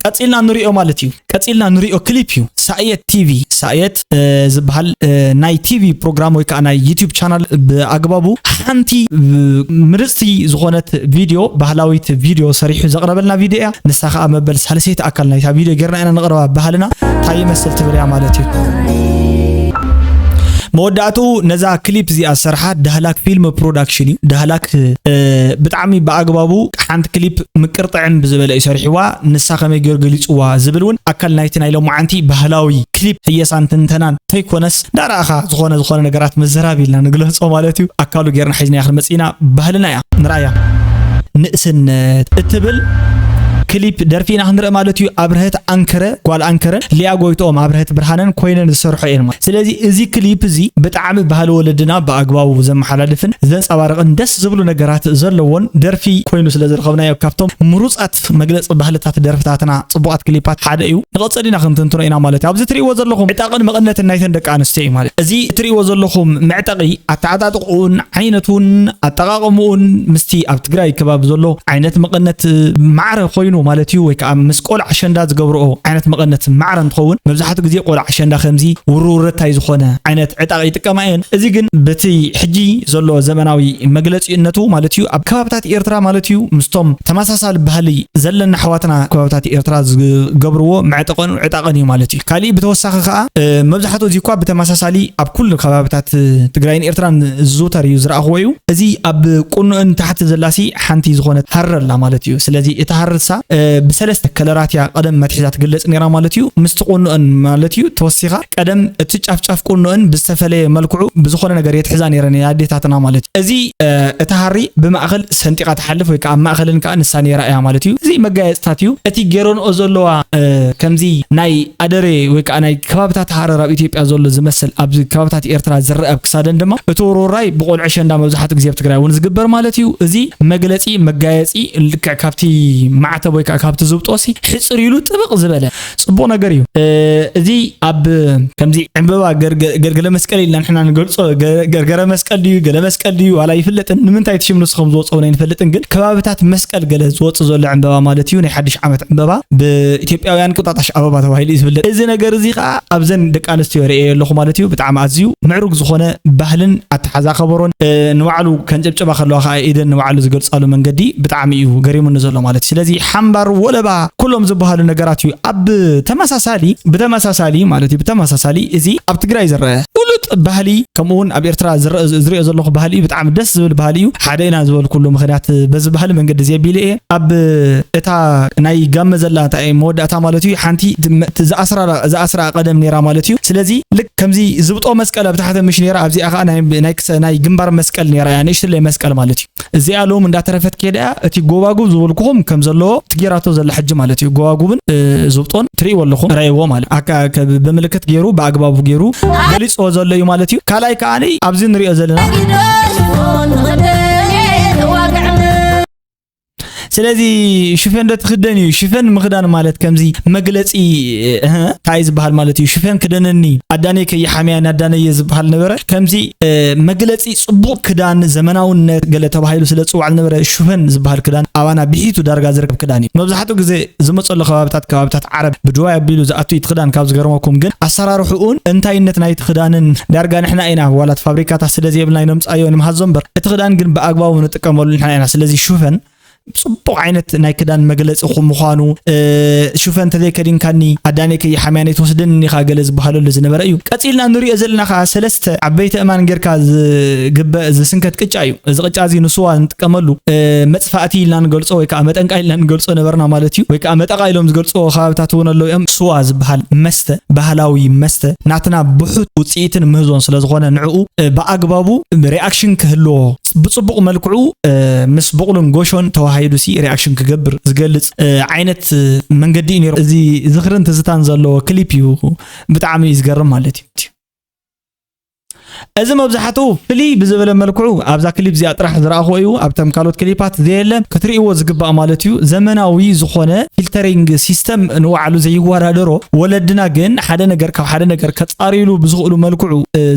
ቀጺልና ንሪኦ ማለት እዩ። ቀጺልና ንሪኦ ክሊፕ እዩ። ሳእየት ቲቪ፣ ሳእየት፣ እ፣ ዝበሃል፣ እ፣ ናይ ቲቪ ፕሮግራም ወይ ከዓ ናይ ዩቲዩብ ቻናል ብኣግባቡ ሓንቲ፣ እ፣ ምርጽቲ ዝኾነት ቪድዮ፣ ባህላዊት ቪድዮ ሰሪሑ ዘቕረበልና ቪድዮ እያ። ንሳ ከዓ መበል ሳልሰይቲ ኣካል ናይታ ቪድዮ ጌርና ኢና ነቕርባ። ባህልና እንታይ ይመስል ትብል እያ ማለት እዩ። መወዳእትኡ ነዛ ክሊፕ እዚኣ ዝሰርሓ ዳህላክ ፊልም ፕሮዳክሽን እዩ። ዳህላክ፣ እ፣ ብጣዕሚ ብኣግባቡ ሓንቲ ክሊፕ ምቅርጥዕም ብዝበለ እዩ ሰሪሕዋ። ንሳ ከመይ ገይሩ ገሊጽዋ ዝብል እውን ኣካል ናይቲ ናይ ሎማዓንቲ ባህላዊ ክሊፕ ህየሳን ትንተናን እንተይኮነስ፣ እንዳረኣኻ ዝኾነ ዝኾነ ነገራት ምዝራብ ኢልና ንግለጾ ማለት እዩ። ኣካሉ ጌርና ሒዝናያ ክንመጽእ ኢና። ባህልና እያ፣ ንርኣያ። ንእስነት እትብል ክሊፕ ደርፊ ኢና ክንርኢ ማለት እዩ። ኣብርሀት ኣንከረ፣ ጓል ኣንከረ፣ ሊያ ጎይትኦም፣ ኣብርሀት ብርሃነን ኮይነን ዝሰርሖ እየን ማለት። ስለዚ እዚ ክሊፕ እዚ ብጣዕሚ ባህሊ ወለድና ብኣግባቡ ዘመሓላልፍን ዘንጸባርቕን ደስ ዝብሉ ነገራት ዘለዎን ደርፊ ኮይኑ ስለ ዝረኸብናዮ፣ ካብቶም ምሩጻት መግለጺ ባህልታት ደርፍታትና ጽቡቓት ክሊፓት ሓደ እዩ። ንቐጽል ኢና ክንትንትኖ ኢና ማለት እዩ። ኣብዚ ትርእይዎ ዘለኹም ዕጣቕን መቐነትን ናይተን ደቂ ኣንስትዮ እዩ ማለት። እዚ ትርእይዎ ዘለኹም መዕጠቒ ኣተዓጣጥቕኡን ዓይነቱን ኣጠቓቕምኡን ምስቲ ኣብ ትግራይ ከባቢ ዘሎ ዓይነት መቐነት ማዕረ ኮይኑ ማለት እዩ፣ ወይ ከዓ ምስ ቆልዓ ኣሸንዳ ዝገብርኦ ዓይነት መቐነት ማዕረ እንትኸውን፣ መብዛሕትኡ ግዜ ቆልዓ ኣሸንዳ ከምዚ ውርውረታይ ዝኾነ ዓይነት ዕጣቕ ይጥቀማ እየን። እዚ ግን በቲ ሕጂ ዘሎ ዘመናዊ መግለጺነቱ ማለት እዩ፣ ኣብ ከባብታት ኤርትራ ማለት እዩ፣ ምስቶም ተመሳሳሊ ባህሊ ዘለና ኣሕዋትና ከባብታት ኤርትራ ዝገብርዎ መዕጠቐን ዕጣቐን እዩ ማለት እዩ። ካሊእ ብተወሳኺ ከዓ፣ እ፣ መብዛሕትኡ እዚ እኳ ብተመሳሳሊ ኣብ ኩሉ ከባብታት ትግራይን ኤርትራን ዝዝውተር እዩ፣ ዝረኣኽዎ እዩ። እዚ ኣብ ቁኖአን ታሕቲ ዘላሲ ሓንቲ ዝኾነት ሃሪ ኣላ ማለት እዩ። ስለዚ እታ ሃሪ እሳ፣ እ፣ ብሰለስተ ከለራት እያ ቀደም መትሒዛ ትግለጽ ነይራ ማለት እዩ። ምስቲ ቁኖአን ማለት እዩ ተወሲኻ፣ ቀደም እቲ ጫፍጫፍ ቁኖአን ብዝተፈለየ መልክዑ ብዝኾነ ነገር የትሕዛ ነይረን እየን ኣዴታትና ማለት እዩ። እዚ፣ እ፣ እታ ሃሪ ብማእኸል ሰንጢቓ ትሓልፍ ወይ ከዓ ኣብ ማእኸልን ከዓ ንሳ ነይራ እያ ማለት እዩ። እዚ መጋየፅታት እዩ። እቲ ገይረንኦ ዘለዋ፣ እ፣ ከምዚ ናይ ኣደሬ ወይ ከዓ ናይ ከባብታት ሃረር ኣብ ኢትዮጵያ ዘሎ ዝመስል ኣብዚ ከባብታት ኤርትራ ዝረአ ኣብ ክሳደን ድማ እቲ ውርውራይ ብቆልዑ ኣሸንዳ መብዛሕትኡ ግዜ ኣብ ትግራይ እውን ዝግበር ማለት እዩ። እዚ መግለፂ መጋየፂ ልክዕ ካብቲ ማዕተብ ወይ ከዓ ካብቲ ዝብጦ ሲ ሕፅር ኢሉ ጥብቕ ዝበለ ፅቡቕ ነገር እዩ። እዚ ኣብ ከምዚ ዕምበባ ገርገረ መስቀል ኢልና ንሕና ንገልፆ ገርገረ መስቀል ድዩ ገለ መስቀል ድዩ ዋላ ይፍለጥን፣ ንምንታይ እቲ ሽም ንሱ ከም ዝወፀ እውን ኣይንፈልጥን። ግን ከባብታት መስቀል ገለ ዝወፅ ዘሎ ዕምበባ ማለት እዩ፣ ናይ ሓድሽ ዓመት ዕምበባ፣ ብኢትዮጵያውያን ቁጣጣሽ ኣበባ ተባሂሉ እዩ ዝፍለጥ። እዚ ነገር እዚ ከዓ ኣብዘን ደቂ ኣንስትዮ ርእየ ኣለኹ ማለት እዩ። ብጣዕሚ ኣዝዩ ምዕሩግ ዝኾነ ባህልን ኣተሓዛ ከበሮን ንባዕሉ ከንጨብጨባ ከለዋ ከዓ ኢደን ንባዕሉ ዝገልፃሉ መንገዲ ብጣዕሚ እዩ ገሪሙኒ ዘሎ ማለት እዩ። ስለዚ ሓምባር፣ ወለባ፣ ኩሎም ዝበሃሉ ነገራት እዩ። ኣብ ተመሳሳሊ ብተመሳሳሊ ማለት እዩ ብተመሳሳሊ እዚ ኣብ ትግራይ ዝረአ ፍሉጥ ባህሊ ከምኡ እውን ኣብ ኤርትራ ዝረአ ዝሪኦ ዘለኹ ባህሊ እዩ። ብጣዕሚ ደስ ዝብል ባህሊ እዩ። ሓደ ኢና ዝበልኩሉ ምክንያት በዚ ባህሊ መንገዲ እዚ ኣቢለ እየ። ኣብ እታ ናይ ጋመ ዘላ እንታይ መወዳእታ ማለት እዩ ሓንቲ ዝኣስራ ዝኣስራ ቀደም ነይራ ማለት እዩ። ስለዚ ልክ ከምዚ ዝብጦ መስቀል ኣብ ታሕቲ ምሽ ነይራ ኣብዚኣ ከዓ ናይ ግንባር መስቀል ነይራ እያ ንእሽትለይ መስቀል ማለት እዩ። እዚኣ ሎም እንዳተረፈት ከይዳ እያ። እቲ ጎባጉብ ዝበልኩኹም ከም ዘለዎ እቲ ጌራቶ ዘላ ሕጂ ማለት እዩ። ጎባጉብን ዝብጦን ትርእይዎ ኣለኹም ራይዎ ማለት ብምልክት ገይሩ ብኣግባቡ ገይሩ ገሊፅዎ ዘሎ እዩ ማለት እዩ። ካልኣይ ከዓኒ ኣብዚ ንሪኦ ዘለና ስለዚ ሽፈን ዶ ትኽደን እዩ ሽፈን ምኽዳን ማለት ከምዚ መግለፂ እንታይ ዝበሃል ማለት እዩ። ሽፈን ክደነኒ ኣዳነይ ከይሓምያ ናዳነየ ዝበሃል ነበረ። ከምዚ መግለፂ ፅቡቕ ክዳን ዘመናውነት ገለ ተባሂሉ ስለ ዝፅዋዕ ዝነበረ ሽፈን ዝበሃል ክዳን ኣባና ብሒቱ ዳርጋ ዝርከብ ክዳን እዩ። መብዛሕትኡ ግዜ ዝመፀሉ ከባብታት ከባብታት ዓረብ ብድዋይ ኣቢሉ ዝኣቱ እቲ ክዳን ካብ ዝገርመኩም ግን ኣሰራርሕኡን እንታይነት ናይቲ ክዳንን ዳርጋ ንሕና ኢና ዋላት ፋብሪካታት ስለ ዘየብልና ይነምፃዮ ንምሃዞ እምበር እቲ ክዳን ግን ብኣግባቡ ንጥቀመሉ ንሕና ኢና። ስለዚ ሽፈን ፅቡቕ ዓይነት ናይ ክዳን መግለፂ ምዃኑ ሽፈን ተዘይከዲንካኒ ኣዳነይ ከይሓምያነይ ትወስደኒ ኢኻ ገለ ዝበሃለሉ ዝነበረ እዩ። ቀፂልና ንሪኦ ዘለና ከዓ ሰለስተ ዓበይቲ እማን ጌርካ ዝግበእ ዝስንከት ቅጫ እዩ። እዚ ቅጫ እዚ ንስዋ ንጥቀመሉ መፅፋእቲ ኢልና ንገልፆ ወይ ከዓ መጠንቃ ኢልና ንገልፆ ነበርና ማለት እዩ። ወይ ከዓ መጠቃ ኢሎም ዝገልፅዎ ከባብታት እውን ኣለዉ እዮም። ስዋ ዝበሃል መስተ ባህላዊ መስተ ናትና ብሑት ውፅኢትን ምህዞን ስለዝኾነ ንዕኡ ብኣግባቡ ሪኣክሽን ክህልዎ ብፅቡቕ መልክዑ ምስ ብቑልን ጎሾን ተዋሃሂዱ ሲ ሪኣክሽን ክገብር ዝገልፅ ዓይነት መንገዲ እዩ ነይሩ። እዚ ዝኽርን ትዝታን ዘለዎ ክሊፕ እዩ። ብጣዕሚ እዩ ዝገርም ማለት እዩ። እዚ መብዛሕትኡ ፍልይ ብዝበለ መልክዑ ኣብዛ ክሊፕ እዚኣ ጥራሕ ዝረኣኽዎ እዩ። ኣብተም ካልኦት ክሊፓት ዘየለ ክትርእይዎ ዝግባእ ማለት እዩ። ዘመናዊ ዝኾነ ፊልተሪንግ ሲስተም ንባዕሉ ዘይወዳደሮ ወለድና ግን ሓደ ነገር ካብ ሓደ ነገር ከፃርይሉ ብዝኽእሉ መልክዑ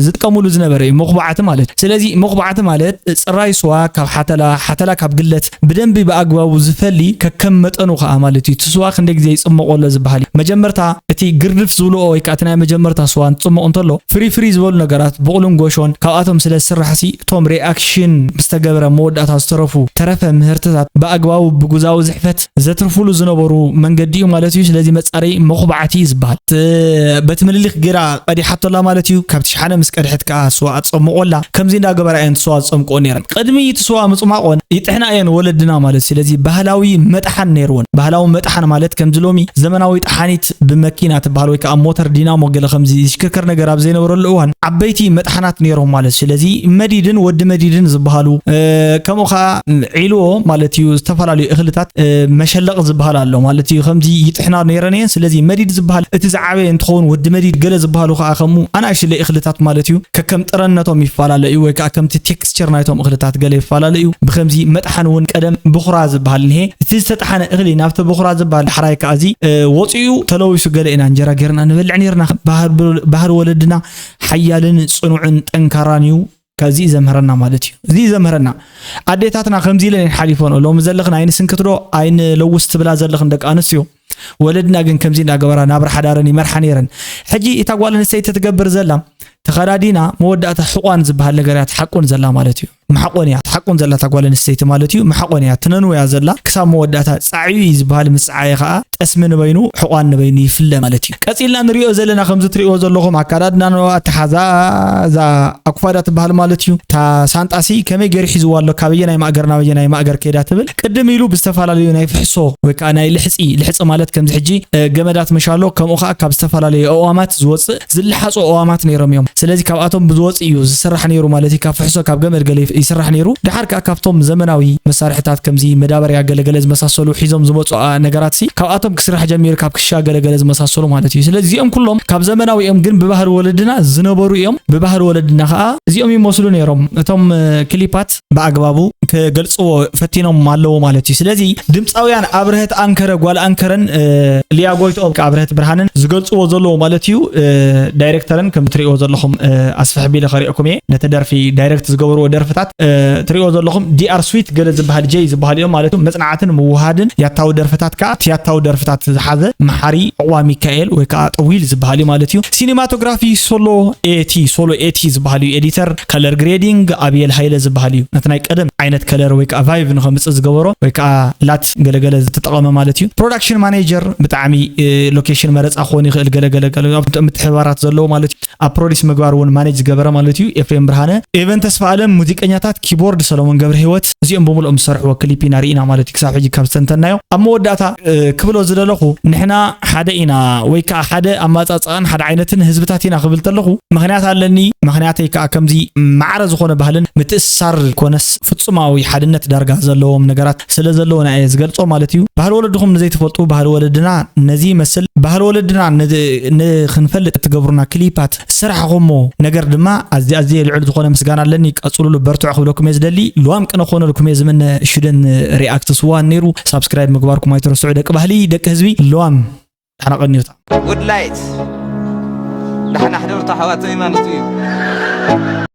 ዝጥቀምሉ ዝነበረ እዩ። መኹባዕቲ ማለት ስለዚ መኹባዕቲ ማለት ፅራይ ስዋ ካብ ሓተላ ሓተላ ካብ ግለት ብደንቢ ብኣግባቡ ዝፈሊ ከከም መጠኑ ከዓ ማለት እዩ። እቲ ስዋ ክንደይ ግዜ ይፅመቆ ኣሎ ዝበሃል እዩ። መጀመርታ እቲ ግርድፍ ዝብልኦ ወይ ከዓ እቲ ናይ መጀመርታ ስዋ እንትፅመቕ እንተሎ ፍሪ ፍሪ ዝበሉ ነገራት ብቑልን ጎሾን ካብኣቶም ስለ ዝስራሕ ሲ እቶም ሪኣክሽን ምስተገበረ መወዳእታ ዝተረፉ ተረፈ ምህርትታት ብኣግባቡ ብጉዛዊ ዝሕፈት ዘትርፉሉ ዝነበሩ መንገዲ እዩ ማለት እዩ። ስለዚ መፃረይ መኹባዕቲ እዩ ዝበሃል። በቲ ምልሊኽ ጌራ ቀዲሓቶላ ማለት እዩ። ካብቲ ሸሓነ ምስ ቀድሐት ከዓ ስዋ ኣፀምቆላ ከምዚ እንዳገበራ እየን ስዋ ዝፀምቆ ነይረን። ቅድሚ እቲ ስዋ ምፅማቆን ይጥሕና እየን ወለድና ማለት እዩ። ስለዚ ባህላዊ መጥሓን ነይርወን። ባህላዊ መጥሓን ማለት ከምዚ ሎሚ ዘመናዊ ጠሓኒት ብመኪና ትበሃል ወይ ከዓ ሞተር ዲናሞ ገለ ከምዚ ዝሽክርከር ነገር ኣብ ዘይነበረሉ እዋን ዓበይቲ መጥሓናት ነይሮም ማለት እዩ። ስለዚ መዲድን ወዲ መዲድን ዝበሃሉ ከምኡ ከዓ ዒልዎ ማለት እዩ። ዝተፈላለዩ እኽልታት መሸለቕ ዝበሃል ኣሎ ማለት እዩ። ከምዚ ይጥሕና ነይረን እየን። ስለዚ መዲድ ዝበሃል እቲ ዝዓበየ እንትኸውን ወዲ መዲድ ገለ ዝበሃሉ ከዓ ከምኡ ኣናእሽለይ እኽልታት ማለት እዩ። ከከም ጥረነቶም ይፈላለ እዩ ወይ ከዓ ከምቲ ቴክስቸር ናይቶም እኽልታት ገለ ይፈላለ እዩ። ብከምዚ መጥሓን እውን ቀደም ብኹራ ዝበሃል እኒሄ። እቲ ዝተጠሓነ እኽሊ ናብቲ ብኹራ ዝበሃል ዳሕራይ ከዓ እዚ ወፂኡ ተለዊሱ ገለ ኢና እንጀራ ጌርና ንበልዕ ነርና። ባህር ወለድና ሓያልን ፅኑዕን ጠንካራን እዩ። ከዚ ዘምህረና ማለት እዩ። እዚ ዘምህረና ኣዴታትና ከምዚ ኢለን ሓሊፎን ሎሚ ዘለኽን ኣይንስንክት ዶ ኣይንለውስ ትብላ ዘለኽን ደቂ ኣንስትዮ ወለድና ግን ከምዚ እንዳገበራ ናብራ ሓዳረን ይመርሓ ነይረን። ሕጂ እታ ጓል ኣንስተይቲ ትገብር ዘላ ተኸዳዲና መወዳእታ ሕቋን ዝበሃል ነገር እያ ትሓቁን ዘላ ማለት እዩ። መሓቆን እያ ትሓቁን ዘላ እታ ጓል ኣንስተይቲ ማለት እዩ። መሓቆን እያ ትነንው እያ ዘላ ክሳብ መወዳእታ ፃዕዩ እዩ ዝበሃል። ምስ ፀዓየ ከዓ ጠስሚ ንበይኑ ሕቋን ንበይኑ ይፍለ ማለት እዩ። ቀፂልና ንሪኦ ዘለና ከምዚ ትሪእዎ ዘለኹም ኣካዳድና ኖ ኣተሓዛ እዛ ኣኩፋዳ ትበሃል ማለት እዩ። እታ ሳንጣሲ ከመይ ገይሩ ሒዝዋ ኣሎ ካበየናይ ማእገር ናበየናይ ማእገር ከይዳ ትብል ቅድም ኢሉ ብዝተፈላለዩ ናይ ፍሕሶ ወይ ከዓ ናይ ልሕፂ ልሕፂ ማለት ከምዚ ሕጂ ገመዳት መሻሎ ከምኡ ከዓ ካብ ዝተፈላለዩ ኣእዋማት ዝወፅእ ዝለሓፁ ኣእዋማት ነይሮም እዮም። ስለዚ ካብኣቶም ብዝወፅእ እዩ ዝስራሕ ነይሩ ማለት እዩ። ካብ ፍሕሶ ካብ ገመድ ገለ ይስራሕ ነይሩ። ድሓር ከዓ ካብቶም ዘመናዊ መሳርሕታት ከምዚ መዳበርያ ገለገለ ዝመሳሰሉ ሒዞም ዝመፁ ነገራት ሲ ካብኣቶም ክስራሕ ጀሚሩ፣ ካብ ክሻ ገለገለ ዝመሳሰሉ ማለት እዩ። ስለዚ እዚኦም ኩሎም ካብ ዘመናዊ እዮም፣ ግን ብባህሊ ወለድና ዝነበሩ እዮም። ብባህሊ ወለድና ከዓ እዚኦም ይመስሉ ነይሮም። እቶም ክሊፓት ብኣግባቡ ክገልፅዎ ፈቲኖም ኣለዎ ማለት እዩ። ስለዚ ድምፃውያን ኣብርሀት ኣንከረ፣ ጓል ኣንከረን ሊያ ጎይትኦም፣ ኣብርሀት ብርሃንን ዝገልፅዎ ዘለዎ ማለት እዩ። ዳይሬክተርን ከም ትሪእዎ ዘለኹም ኣስፍሕ ቢለ ከሪእኩም እየ። ነቲ ደርፊ ዳይሬክት ዝገበርዎ ደርፍታት ትሪእዎ ዘለኹም ዲኣር ስዊት ገለ ዝበሃል ጀይ ዝበሃል እዮም ማለት እዩ። መፅናዕትን ምውሃድን ያታዊ ደርፍታት ከዓ እቲ ያታዊ ደርፍታት ዝሓዘ መሓሪ ዕቑባ ሚካኤል ወይ ከዓ ጠዊል ዝበሃል እዩ ማለት እዩ። ሲኒማቶግራፊ ሶሎ ኤቲ፣ ሶሎ ኤቲ ዝበሃል እዩ። ኤዲተር ከለር ግሬዲንግ ኣብየል ሃይለ ዝበሃል እዩ። ነቲ ናይ ቀደም ዓይነት ከለር ወይ ከዓ ቫይቭ ንኸምፅእ ዝገበሮ ወይ ከዓ ላት ገለገለ ዝተጠቐመ ማለት እዩ። ፕሮዳክሽን ማኔጀር ብጣዕሚ ሎኬሽን መረፃ ክኾን ይኽእል፣ ገለገለ ምትሕባራት ዘለዎ ማለት እዩ። ኣብ ፕሮዲስ ምግባር እውን ማኔጅ ዝገበረ ማለት እዩ ኤፍሬም ብርሃነ። ኤቨን ተስፋ ኣለም ሙዚቀኛታት፣ ኪቦርድ ሰለሞን ገብረ ህይወት፣ እዚኦም ብምልኦም ዝሰርሕዎ ክሊፕ ኢና ርኢና ማለት እዩ። ክሳብ ሕጂ ካብ ዝተንተናዮ ኣብ መወዳእታ ክብሎ ዝደለኹ፣ ንሕና ሓደ ኢና ወይ ከዓ ሓደ ኣማፃፅኣን ሓደ ዓይነትን ህዝብታት ኢና ክብል ተለኹ ምክንያት ኣለኒ። ምክንያተይ ከዓ ከምዚ ማዕረ ዝኾነ ባህልን ምትእስሳር ኮነስ ፍፁማዊ ሓድነት ዳርጋ ዘለዎም ነገራት ስለ ዘለውና እየ ዝገልፆ ማለት እዩ። ባህሊ ወለድኹም ንዘይትፈልጡ፣ ባህሊ ወለድና ነዚ ይመስል። ባህሊ ወለድና ንኽንፈልጥ እትገብሩና ክሊፓት፣ ስራሕኹሞ ነገር ድማ ኣዝየ ኣዝየ ልዑል ዝኾነ ምስጋና ኣለኒ። ቀፅሉሉ፣ በርትዑ ክብለኩም እየ ዝደሊ። ልዋም ቅነ ክኾነልኩም እየ ዝምነ። ሽደን ሪኣክት ስዋን ነይሩ። ሳብስክራይብ ምግባርኩም ኣይትረስዑ ደቂ ባህሊ፣ ደቂ ህዝቢ። ልዋም ሓና ቀኒዮታ። Good light ደሓን ኣሕደርቱ ኣሕዋተይ ማለት እዩ።